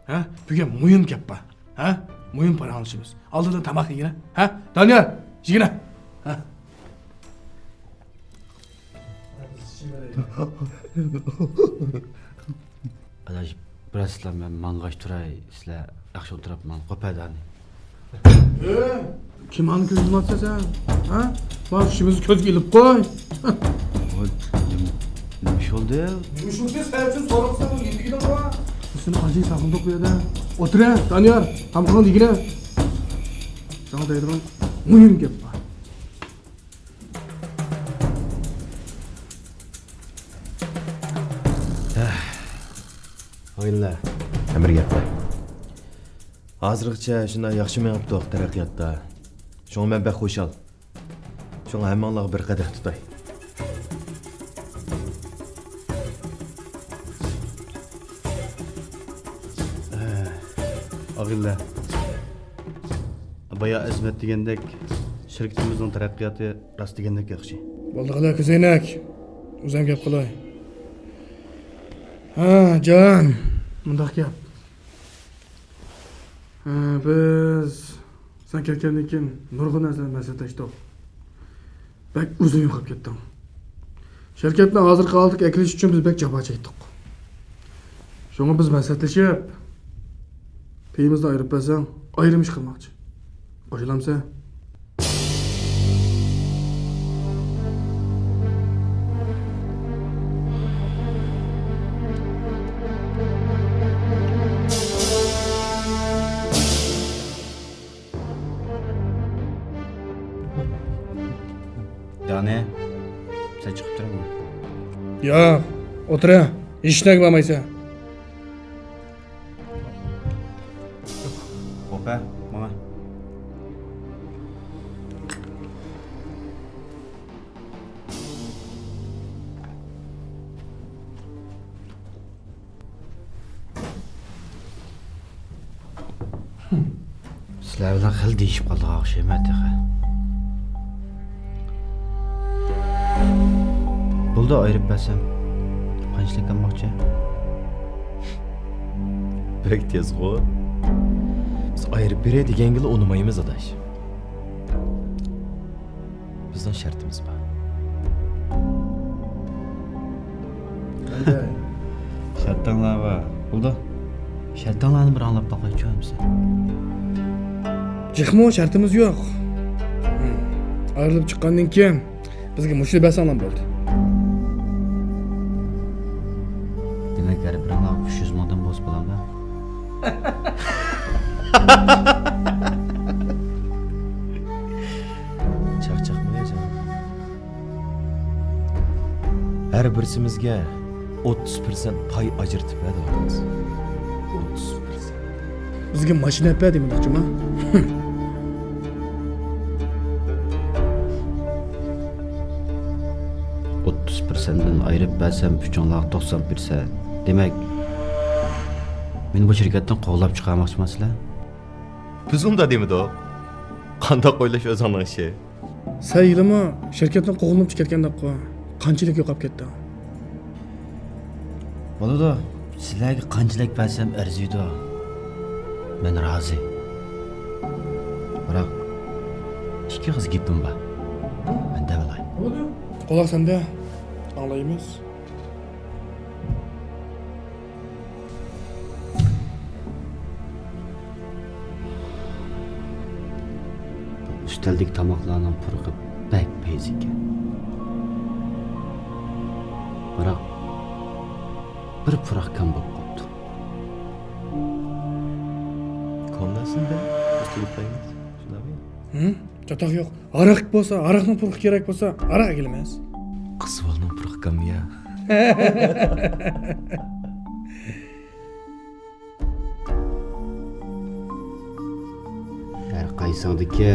ھە؟ بۈگۈن مۇھىم گەپ بار. ھە؟ مۇھىم پاراڭلىشىمىز. ئالدىدا تاماق يېگىنە. ھە؟ دانىيار، يېگىنە. ھە؟ ئاداش، بىراز سىلەر مەن ماڭغاچ تۇراي، سىلەر ياخشى ئولتۇراپ ماڭ، قوپەدانى. ئە، كىم ئانا كۆزۈڭنى ئاچىسەن سەن؟ ھە؟ مانا ئىشىمىزنى كۆزگە ئېلىپ قوي. ۋاي، نېمە، نېمە ئىش بولدى؟ نېمە ئىش بولدى؟ سەن ئۈچۈن سوراپسەن، بۇ يېتىگىنىڭ بار. سېنى قانچىلىك ساغلىدۇق بۇ يەردە. ئولتۇر، دانىيار، تامىقىڭنى يېگىنە. ساڭا دەيدىغان مۇھىم گەپ بار. ئاغىنىلەر، مەن بىر گەپ قىلاي. ھازىرغىچە شۇنداق ياخشى مېڭىپتۇق تەرەققىياتتا. شۇڭا مەن بەك خۇشال. شۇڭا ھەممىڭلارغا بىر قەدەھ تۇتاي. ئاغىنىلەر، بايا ئەزىمەت دېگەندەك، شىركىتىمىزنىڭ تەرەققىياتى راست دېگەندەك ياخشى. بولدى قىلە، كۆزەينەك. ئۆزۈم گەپ قىلاي. ھە، جان، مۇنداق گەپ. ھە، بىز سەن كەتكەندىن كېيىن نۇرغۇن نەرسىلەرنى مەسلىھەتلەشتۇق. بەك ئۇزۇن يوقاپ كەتتىڭ. شىركەتنى ھازىرقى ھالىتىگە ئەكېلىش ئۈچۈن بىز بەك جاپا چەكتۇق. شۇڭا بىز مەسلىھەتلىشىپ، پېيىمىزنى ئايرىپ بەرسەڭ، ئايرىم ئىش قىلماقچى. قوشۇلامسەن؟ دانە، سەن چىقىپ تۇرۇڭ. ياق، ئولتۇرە، ھېچنەگە بارمايسەن. خوپ، ھە، ماڭا. سىلەر بىلەن خېلى دېيىشىپ قالدىغان ئوخشايمەن تېخى. بولدى، ئايرىپ بەرسەم، قانچىلىك ئالماقچى؟ بەك تېزغۇ. بىز ئايرىپ بېرەي دېگەنگىلا ئۇنىمايمىز، ئاداش. بىزنىڭ شەرتىمىز بار. قانداق؟ شەرتىڭلار بار. بولدى. شەرتىڭلارنى بىر ئاڭلاپ باقايچۇ ئەمىسە. جىقمۇ شەرتىمىز يوق. ھىم. ئايرىلىپ چىققاندىن كېيىن بىزگە مۇشۇنى بەرسەڭلار بولدى. دېمەك، ھەر بىرىڭلارغا ئۈچ يۈز مىڭدىن بولسا بولامدا؟ چاقچاقمۇ يا جاۋاب؟ ھەر بىرسىمىزگە ئوتتۇز پىرسەنت پاي ئاجرىتىپ بەردى ئاكىمىز. ئوتتۇز پىرسەنت. بىزگە ماشىنا ئەپ بەر دېمىدۇقچۇما؟ ئوتتۇز پىرسەنتتىن ئايرىپ بەرسەم، ئۈچۈڭلارغا توقسان پىرسەنت. دېمەك، مېنى بۇ شىركەتتىن قوغلاپ چىقارماقچىما سىلەر؟ بىز ئۇنداق دېمىدۇق. قانداق ئويلاش ئۆزۈڭنىڭ ئىشى. سەن ھېلىمۇ شىركەتتىن قوغلىنىپ كەتكەندەكقۇ. قانچىلىك يوقاپ كەتتىڭ؟ بولىدۇ، سىلەرگە قانچىلىك بەرسەم ئەرزىيدۇ. مەن رازى. بىراق، ئىككى ئېغىز گېپىم بار. مەن دەۋالاي. قۇلاق سەندە. ئاڭلايمىز. بۇ ئۈستەلدىكى تاماقلارنىڭ پۇرىقى بەك پەيزى ئىكەن. بىراق، بىر پۇراق كام بولۇپ قاپتۇ. كومناسىندا ئۈستىلىپ قويىمىز. شۇنداقمۇ؟ ھىم؟ چاتاق يوق. ھاراق بولسا، ھاراقنىڭ پۇرىقى كېرەك بولسا، ھاراق ئەكېلىمىز. قىز بالىنىڭ پۇرىقى كاممۇ يا؟ ھەر قايسىڭدىكى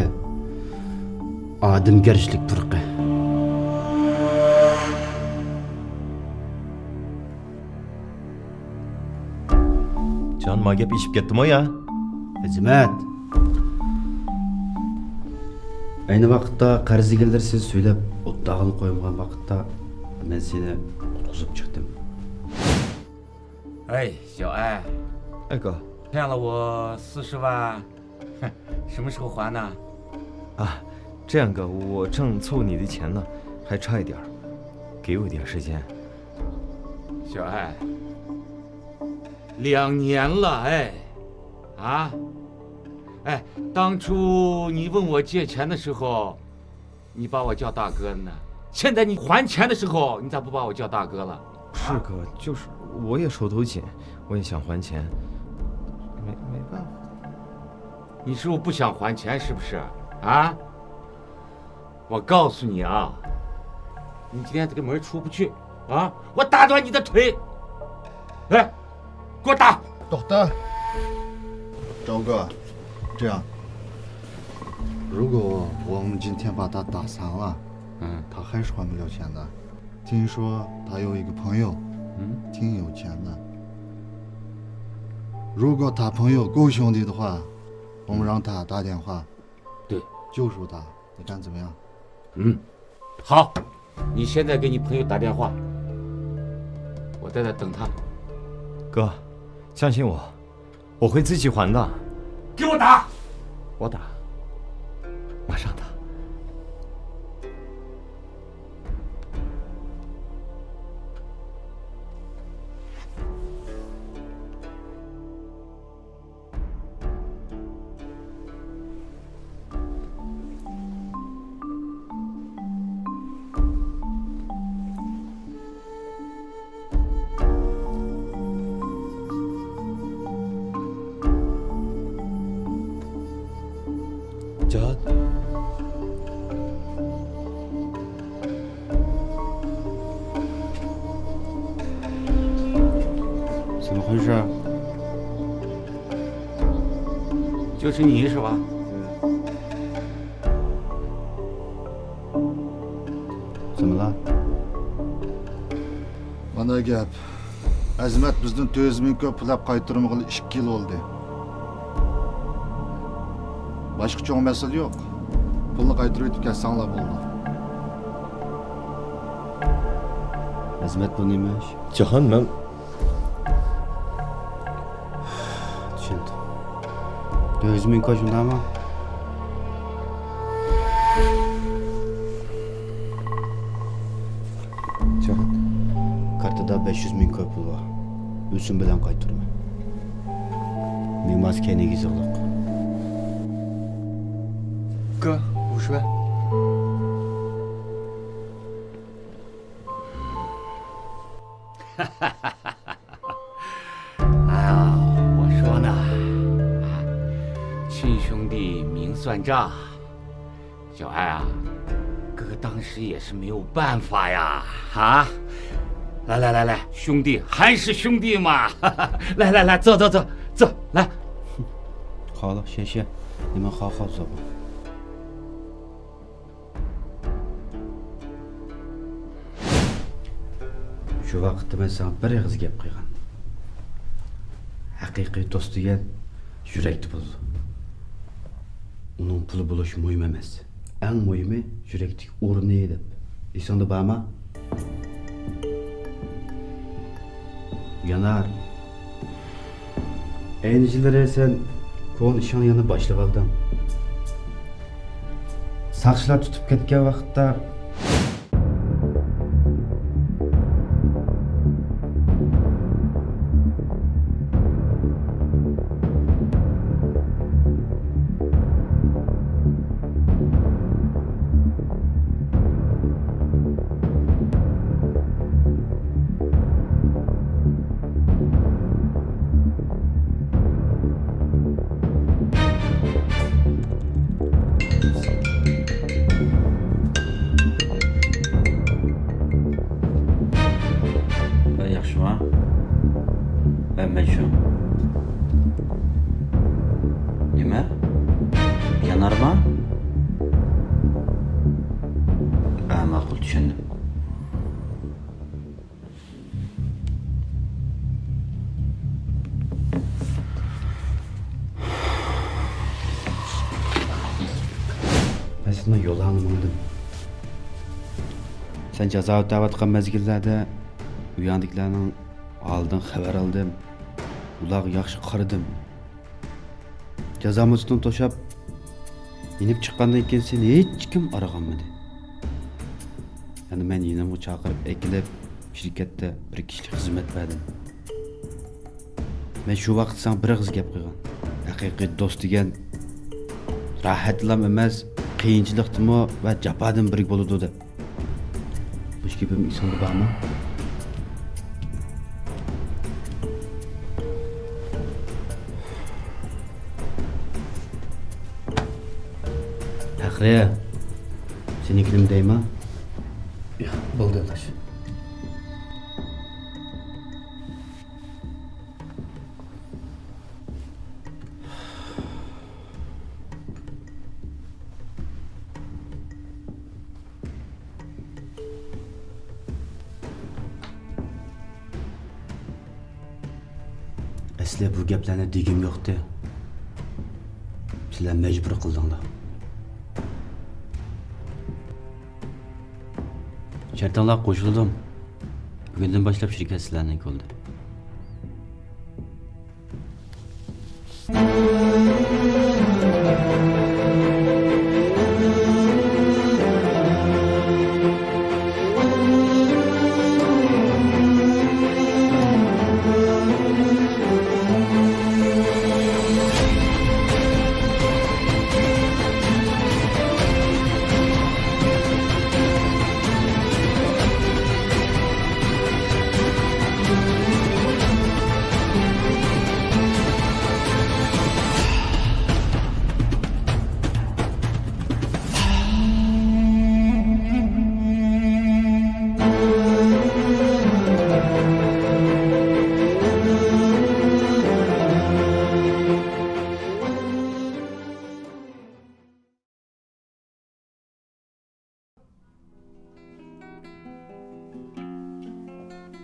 ئادەمگەرچىلىك پۇرىقى. جان، ما گەپ ئېشىپ كەتتىمۇ يا؟ خىزمەت. ئەينى ۋاقىتتا قەرز ئىگىلىرى سېنى سۈيلەپ ئوتتاغىلا قويمىغان ۋاقىتتا، مەن سېنى قۇتقۇزۇپ چىقتىم. 哎，小艾。哎，哥。欠了我四十万，什么时候还呢？啊，这样，哥，我正凑你的钱呢，还差一点儿，给我点时间。小艾，两年了，哎，啊，哎，当初你问我借钱的时候， 你把我叫大哥呢，现在你还钱的时候，你咋不把我叫大哥了？是，哥，就是我也手头紧，我也想还钱，没，没办法。你是不是不想还钱，是不是？啊？我告诉你啊，你今天这个门出不去啊，我打断你的腿！来，给我打！ 赵哥，这样，如果我们今天把他打残了，嗯。他还是还不了钱的。听说他有一个朋友，嗯。挺有钱的。如果他朋友够兄弟的话，我们让他打电话，对。救助他，你看怎么样？嗯，好。你现在给你朋友打电话，我在这等他。哥，相信我，我会自己还的。给我打！我打，马上打。 جان. 怎么回事？就是你是吧？ زۇمرەت. مانا گەپ. ئەزىمەت بىزدىن تۆت يۈز مىڭ كوي پۇل ئەپ قايتۇرمىغىلى ئىككى يىل بولدى. باشقا چوڭ مەسىلە يوق. پۇلنى قايتۇرۇۋېتىپ كەتسەڭلار بولىدۇ. ئەزىمەت، بۇ نېمە ئىش؟ جاھان، مەن چۈشەندىم. تۆت يۈز مىڭ كوي، شۇنداقمۇ؟ جاھان، كارتىدا بەش يۈز مىڭ كوي پۇل بار. ئۆسۈم بىلەن قايتۇرىمەن. مېڭىمىز كەينىگە يېزىقلىق. ئۇكا، بوشىۋەر. 哎呀，我说呢，亲兄弟明算账，小艾啊，哥当时也是没有办法呀，啊，来来来来，兄弟还是兄弟嘛，来来来，坐坐坐坐，来。好了，谢谢，你们好好坐吧。 شۇ ۋاقىتتا مەن ساڭا بىر ئېغىز گەپ قىلغان. ھەقىقىي دوست دېگەن يۈرەكتە بولىدۇ. ئۇنىڭ پۇلى بولۇشى مۇھىم ئەمەس. ئەڭ مۇھىمى يۈرەكتىكى ئورنى دەپ. ئېسىڭدە بارمۇ؟ يانار. ئەينى يىللىرى سەن كونا ئىشىڭنى يەنە باشلىۋالدىڭ. ساقچىلار تۇتۇپ كەتكەن ۋاقىتتا، ۋە ياخشىما؟ ۋە مەن شۇ. نېمە؟ يانارما؟ ھە، ماقۇل، چۈشەندىم. مەن سېنىڭ يولۇڭنى ماڭدىم. سەن جازا ئۆتەۋاتقان مەزگىللەردە ئۇ ياندىكىلەرنىڭ ھالىدىن خەۋەر ئالدىم. ئۇلارغا ياخشى قارىدىم. جازا مۇددىتىنى توشاپ، يېنىپ چىققاندىن كېيىن سېنى ھېچكىم ئارىغانمىدى. يەنە مەن يېنىمغا چاقىرىپ ئەكېلىپ، شىركەتتە بىر كىشىلىك خىزمەت بەردىم. مەن شۇ ۋاقىتتا ساڭا بىر ئېغىز گەپ قىلغان. ھەقىقىي دوست دېگەن راھەتلام ئەمەس، قىيىنچىلىقتىمۇ ۋە جاپادىمۇ بىرگە بولىدۇ دەپ. مۇشۇ گېپىم ئېسىڭدە بارمۇ؟ پەخرى، سېنىڭكىنىمۇ دەيمەن؟ ياق، بولدى ئاداش. ئەسلى بۇ گەپلەرنى دېگۈم يوقتى. سىلەر مەجبۇر قىلدىڭلار. شەرتىڭلارغا قوشۇلدۇم. بۈگۈندىن باشلاپ شىركەت سىلەرنىڭكى بولدى.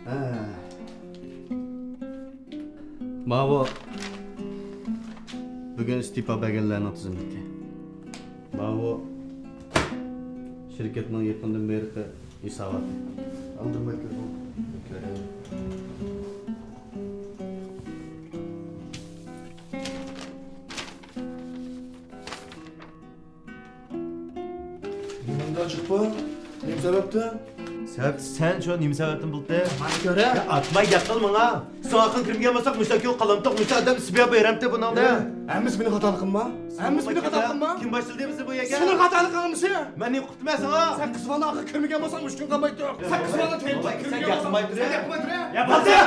ھە. ماۋۇ بۈگۈن ئىستېپا بەرگەنلەرنىڭ تىزىملىكى. ماۋۇ شىركەتنىڭ يېقىندىن بېرىقى ھېساباتى. ئالدىرماي كۆرۈڭ. نېمانداق جىق بۇ؟ نېمە سەۋەبتىن؟ سەۋەبتى سەن شۇ، نېمە سەۋەبتىن بولدى؟ مانا كۆرە. يا ئاتماي گەپ قىلماڭا. ساڭا ئاقىن كىرمىگەن بولساق، مۇشۇنداق كۆپ قالامتۇق، مۇشۇنداق ئادەم ئىسىپ ياپ بېرەمتى بۇنىڭدا. ھەممىسى مېنىڭ خاتالىقىمما؟ ھەممىسى مېنىڭ خاتالىقىمما؟ كىم باشلىدى بىزنى بۇ يەرگە؟ سېنىڭ خاتالىقىڭ ھەممىسى. مەن نېمە قىپتىمەن ساڭا؟ سەن قىز بالىنى ئاقىن كۆرمىگەن بولساڭ، مۇشۇ كۈن قالمايتتۇق. سەن قىز بالىنى تېلېفون كۆرمىگەن بولساڭ، سەن گەپ قىلماي تۇرە. يا بولدى!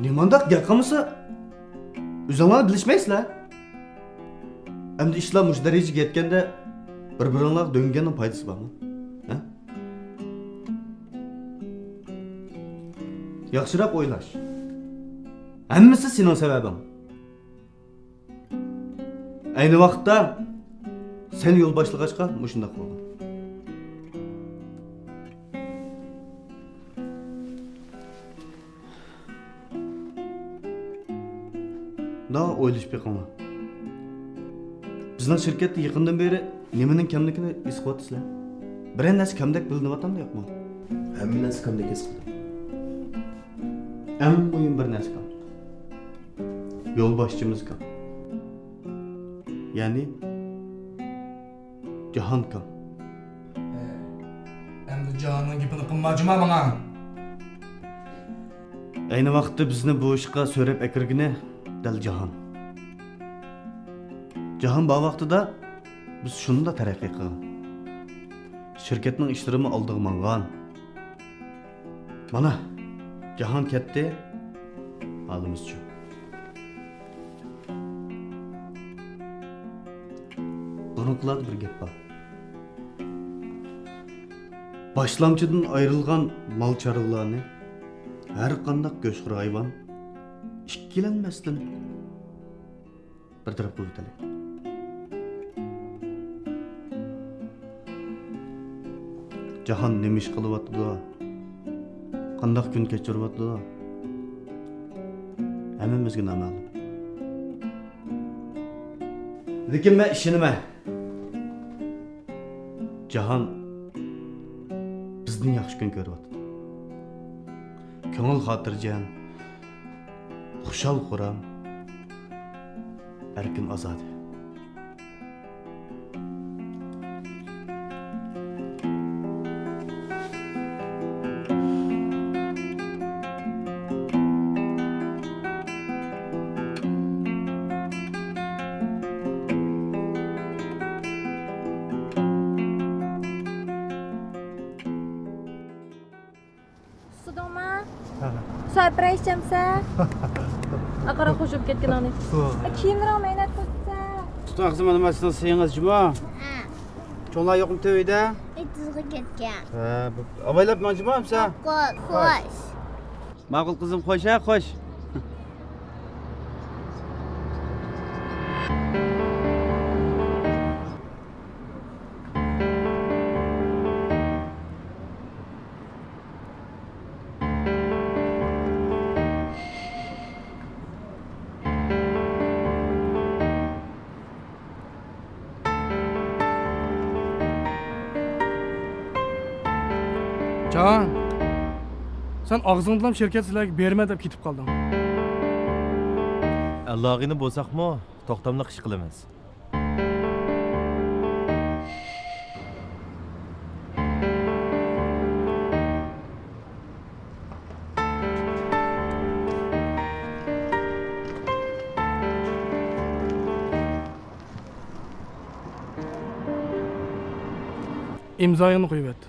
نېمانداق گەپ قىلمىسا، ئۆزۈڭلار بىلىشمەيسىلەر. ئەمدى ئىشلار مۇشۇ دەرىجىگە يەتكەندە، بىر-بىرىڭلارغا دۆڭگەننىڭ پايدىسى بارمۇ؟ ھە؟ ياخشىراق ئويلاش. ھەممىسى سېنىڭ سەۋەبىڭ. ئەينى ۋاقىتتا سەن يول باشلىغاچقا مۇشۇنداق بولغان. مۇنداق ئويلىشىپ بېقىڭلار. بىزنىڭ شىركەتتە يېقىندىن بېرى نېمىنىڭ كەملىكىنى ھېس قىلىۋاتىسىلەر؟ بىرەر نەرسە كەمدەك بىلىنىۋاتامدۇ يوقمۇ؟ ھەممە نەرسە كەمدەك ھېس قىلدىم. ئەڭ مۇھىم بىر نەرسە كەم. يولباشچىمىز كەم. يەنى جاھان كەم. ھە، ئەمدى جاھاننىڭ گېپىنى قىلما جۇما ماڭا. ئەينى ۋاقىتتا بىزنى بۇ ئىشقا سۆرەپ ئەكىرگىنى دەل جاھان. جاھان بار ۋاقتىدا بىز شۇنداق تەرەققىي قىلغان. شىركەتنىڭ ئىشلىرىمۇ ئالدىغا ماڭغان. مانا، جاھان كەتتى، ھالىمىزچۇ؟ بۇرۇنقىلاردا بىر گەپ بار. باشلامچىدىن ئايرىلغان مال-چارۋىلارنى ھەر قانداق گۆشخور ھايۋان ئىككىلەنمەستىن بىر تەرەپ قىلىۋېتەيلى. جاھان نېمە ئىش قىلىۋاتىدۇ؟ قانداق كۈن كەچۈرۈۋاتىدۇ؟ ھەممىمىزگە نامەلۇم. لېكىن مەن ئىشىنىمەن. جاھان بىزدىن ياخشى كۈن كۆرۈۋاتىدۇ. كۆڭۈل خاتىرجەم، خۇشال-خۇرام، ئەركىن-ئازادە. سۇدۇڭما؟ ھە. سۇ ئەپەرەيچەمسە؟ ئاقارا خوشۇپ كەتكىنىڭنى. سۇ. ئە، كىيىملىرىڭ مەينەت قىلسا. تۇتۇڭ قىزىم، مانا سىزنىڭ سېيىڭىز جۇمۇ. ھە. چوڭلار يوقمۇ تۆۋىدە؟ ئېتىزغا كەتكەن. ھە، بۇ ئاۋايلاپ ماڭ جۇمۇ ئەمسە. خوش. خوش. ماقۇل قىزىم، خوش ھە، خوش. جان، سەن ئاغزىڭدىلا شىركەت سىلەرگە بېرىمەن دەپ كېتىپ قالدىڭ. ئەللاغىنى بولساقمۇ، توختاملىق ئىش قىلىمىز. ئىمزايىڭنى قويۇۋەت.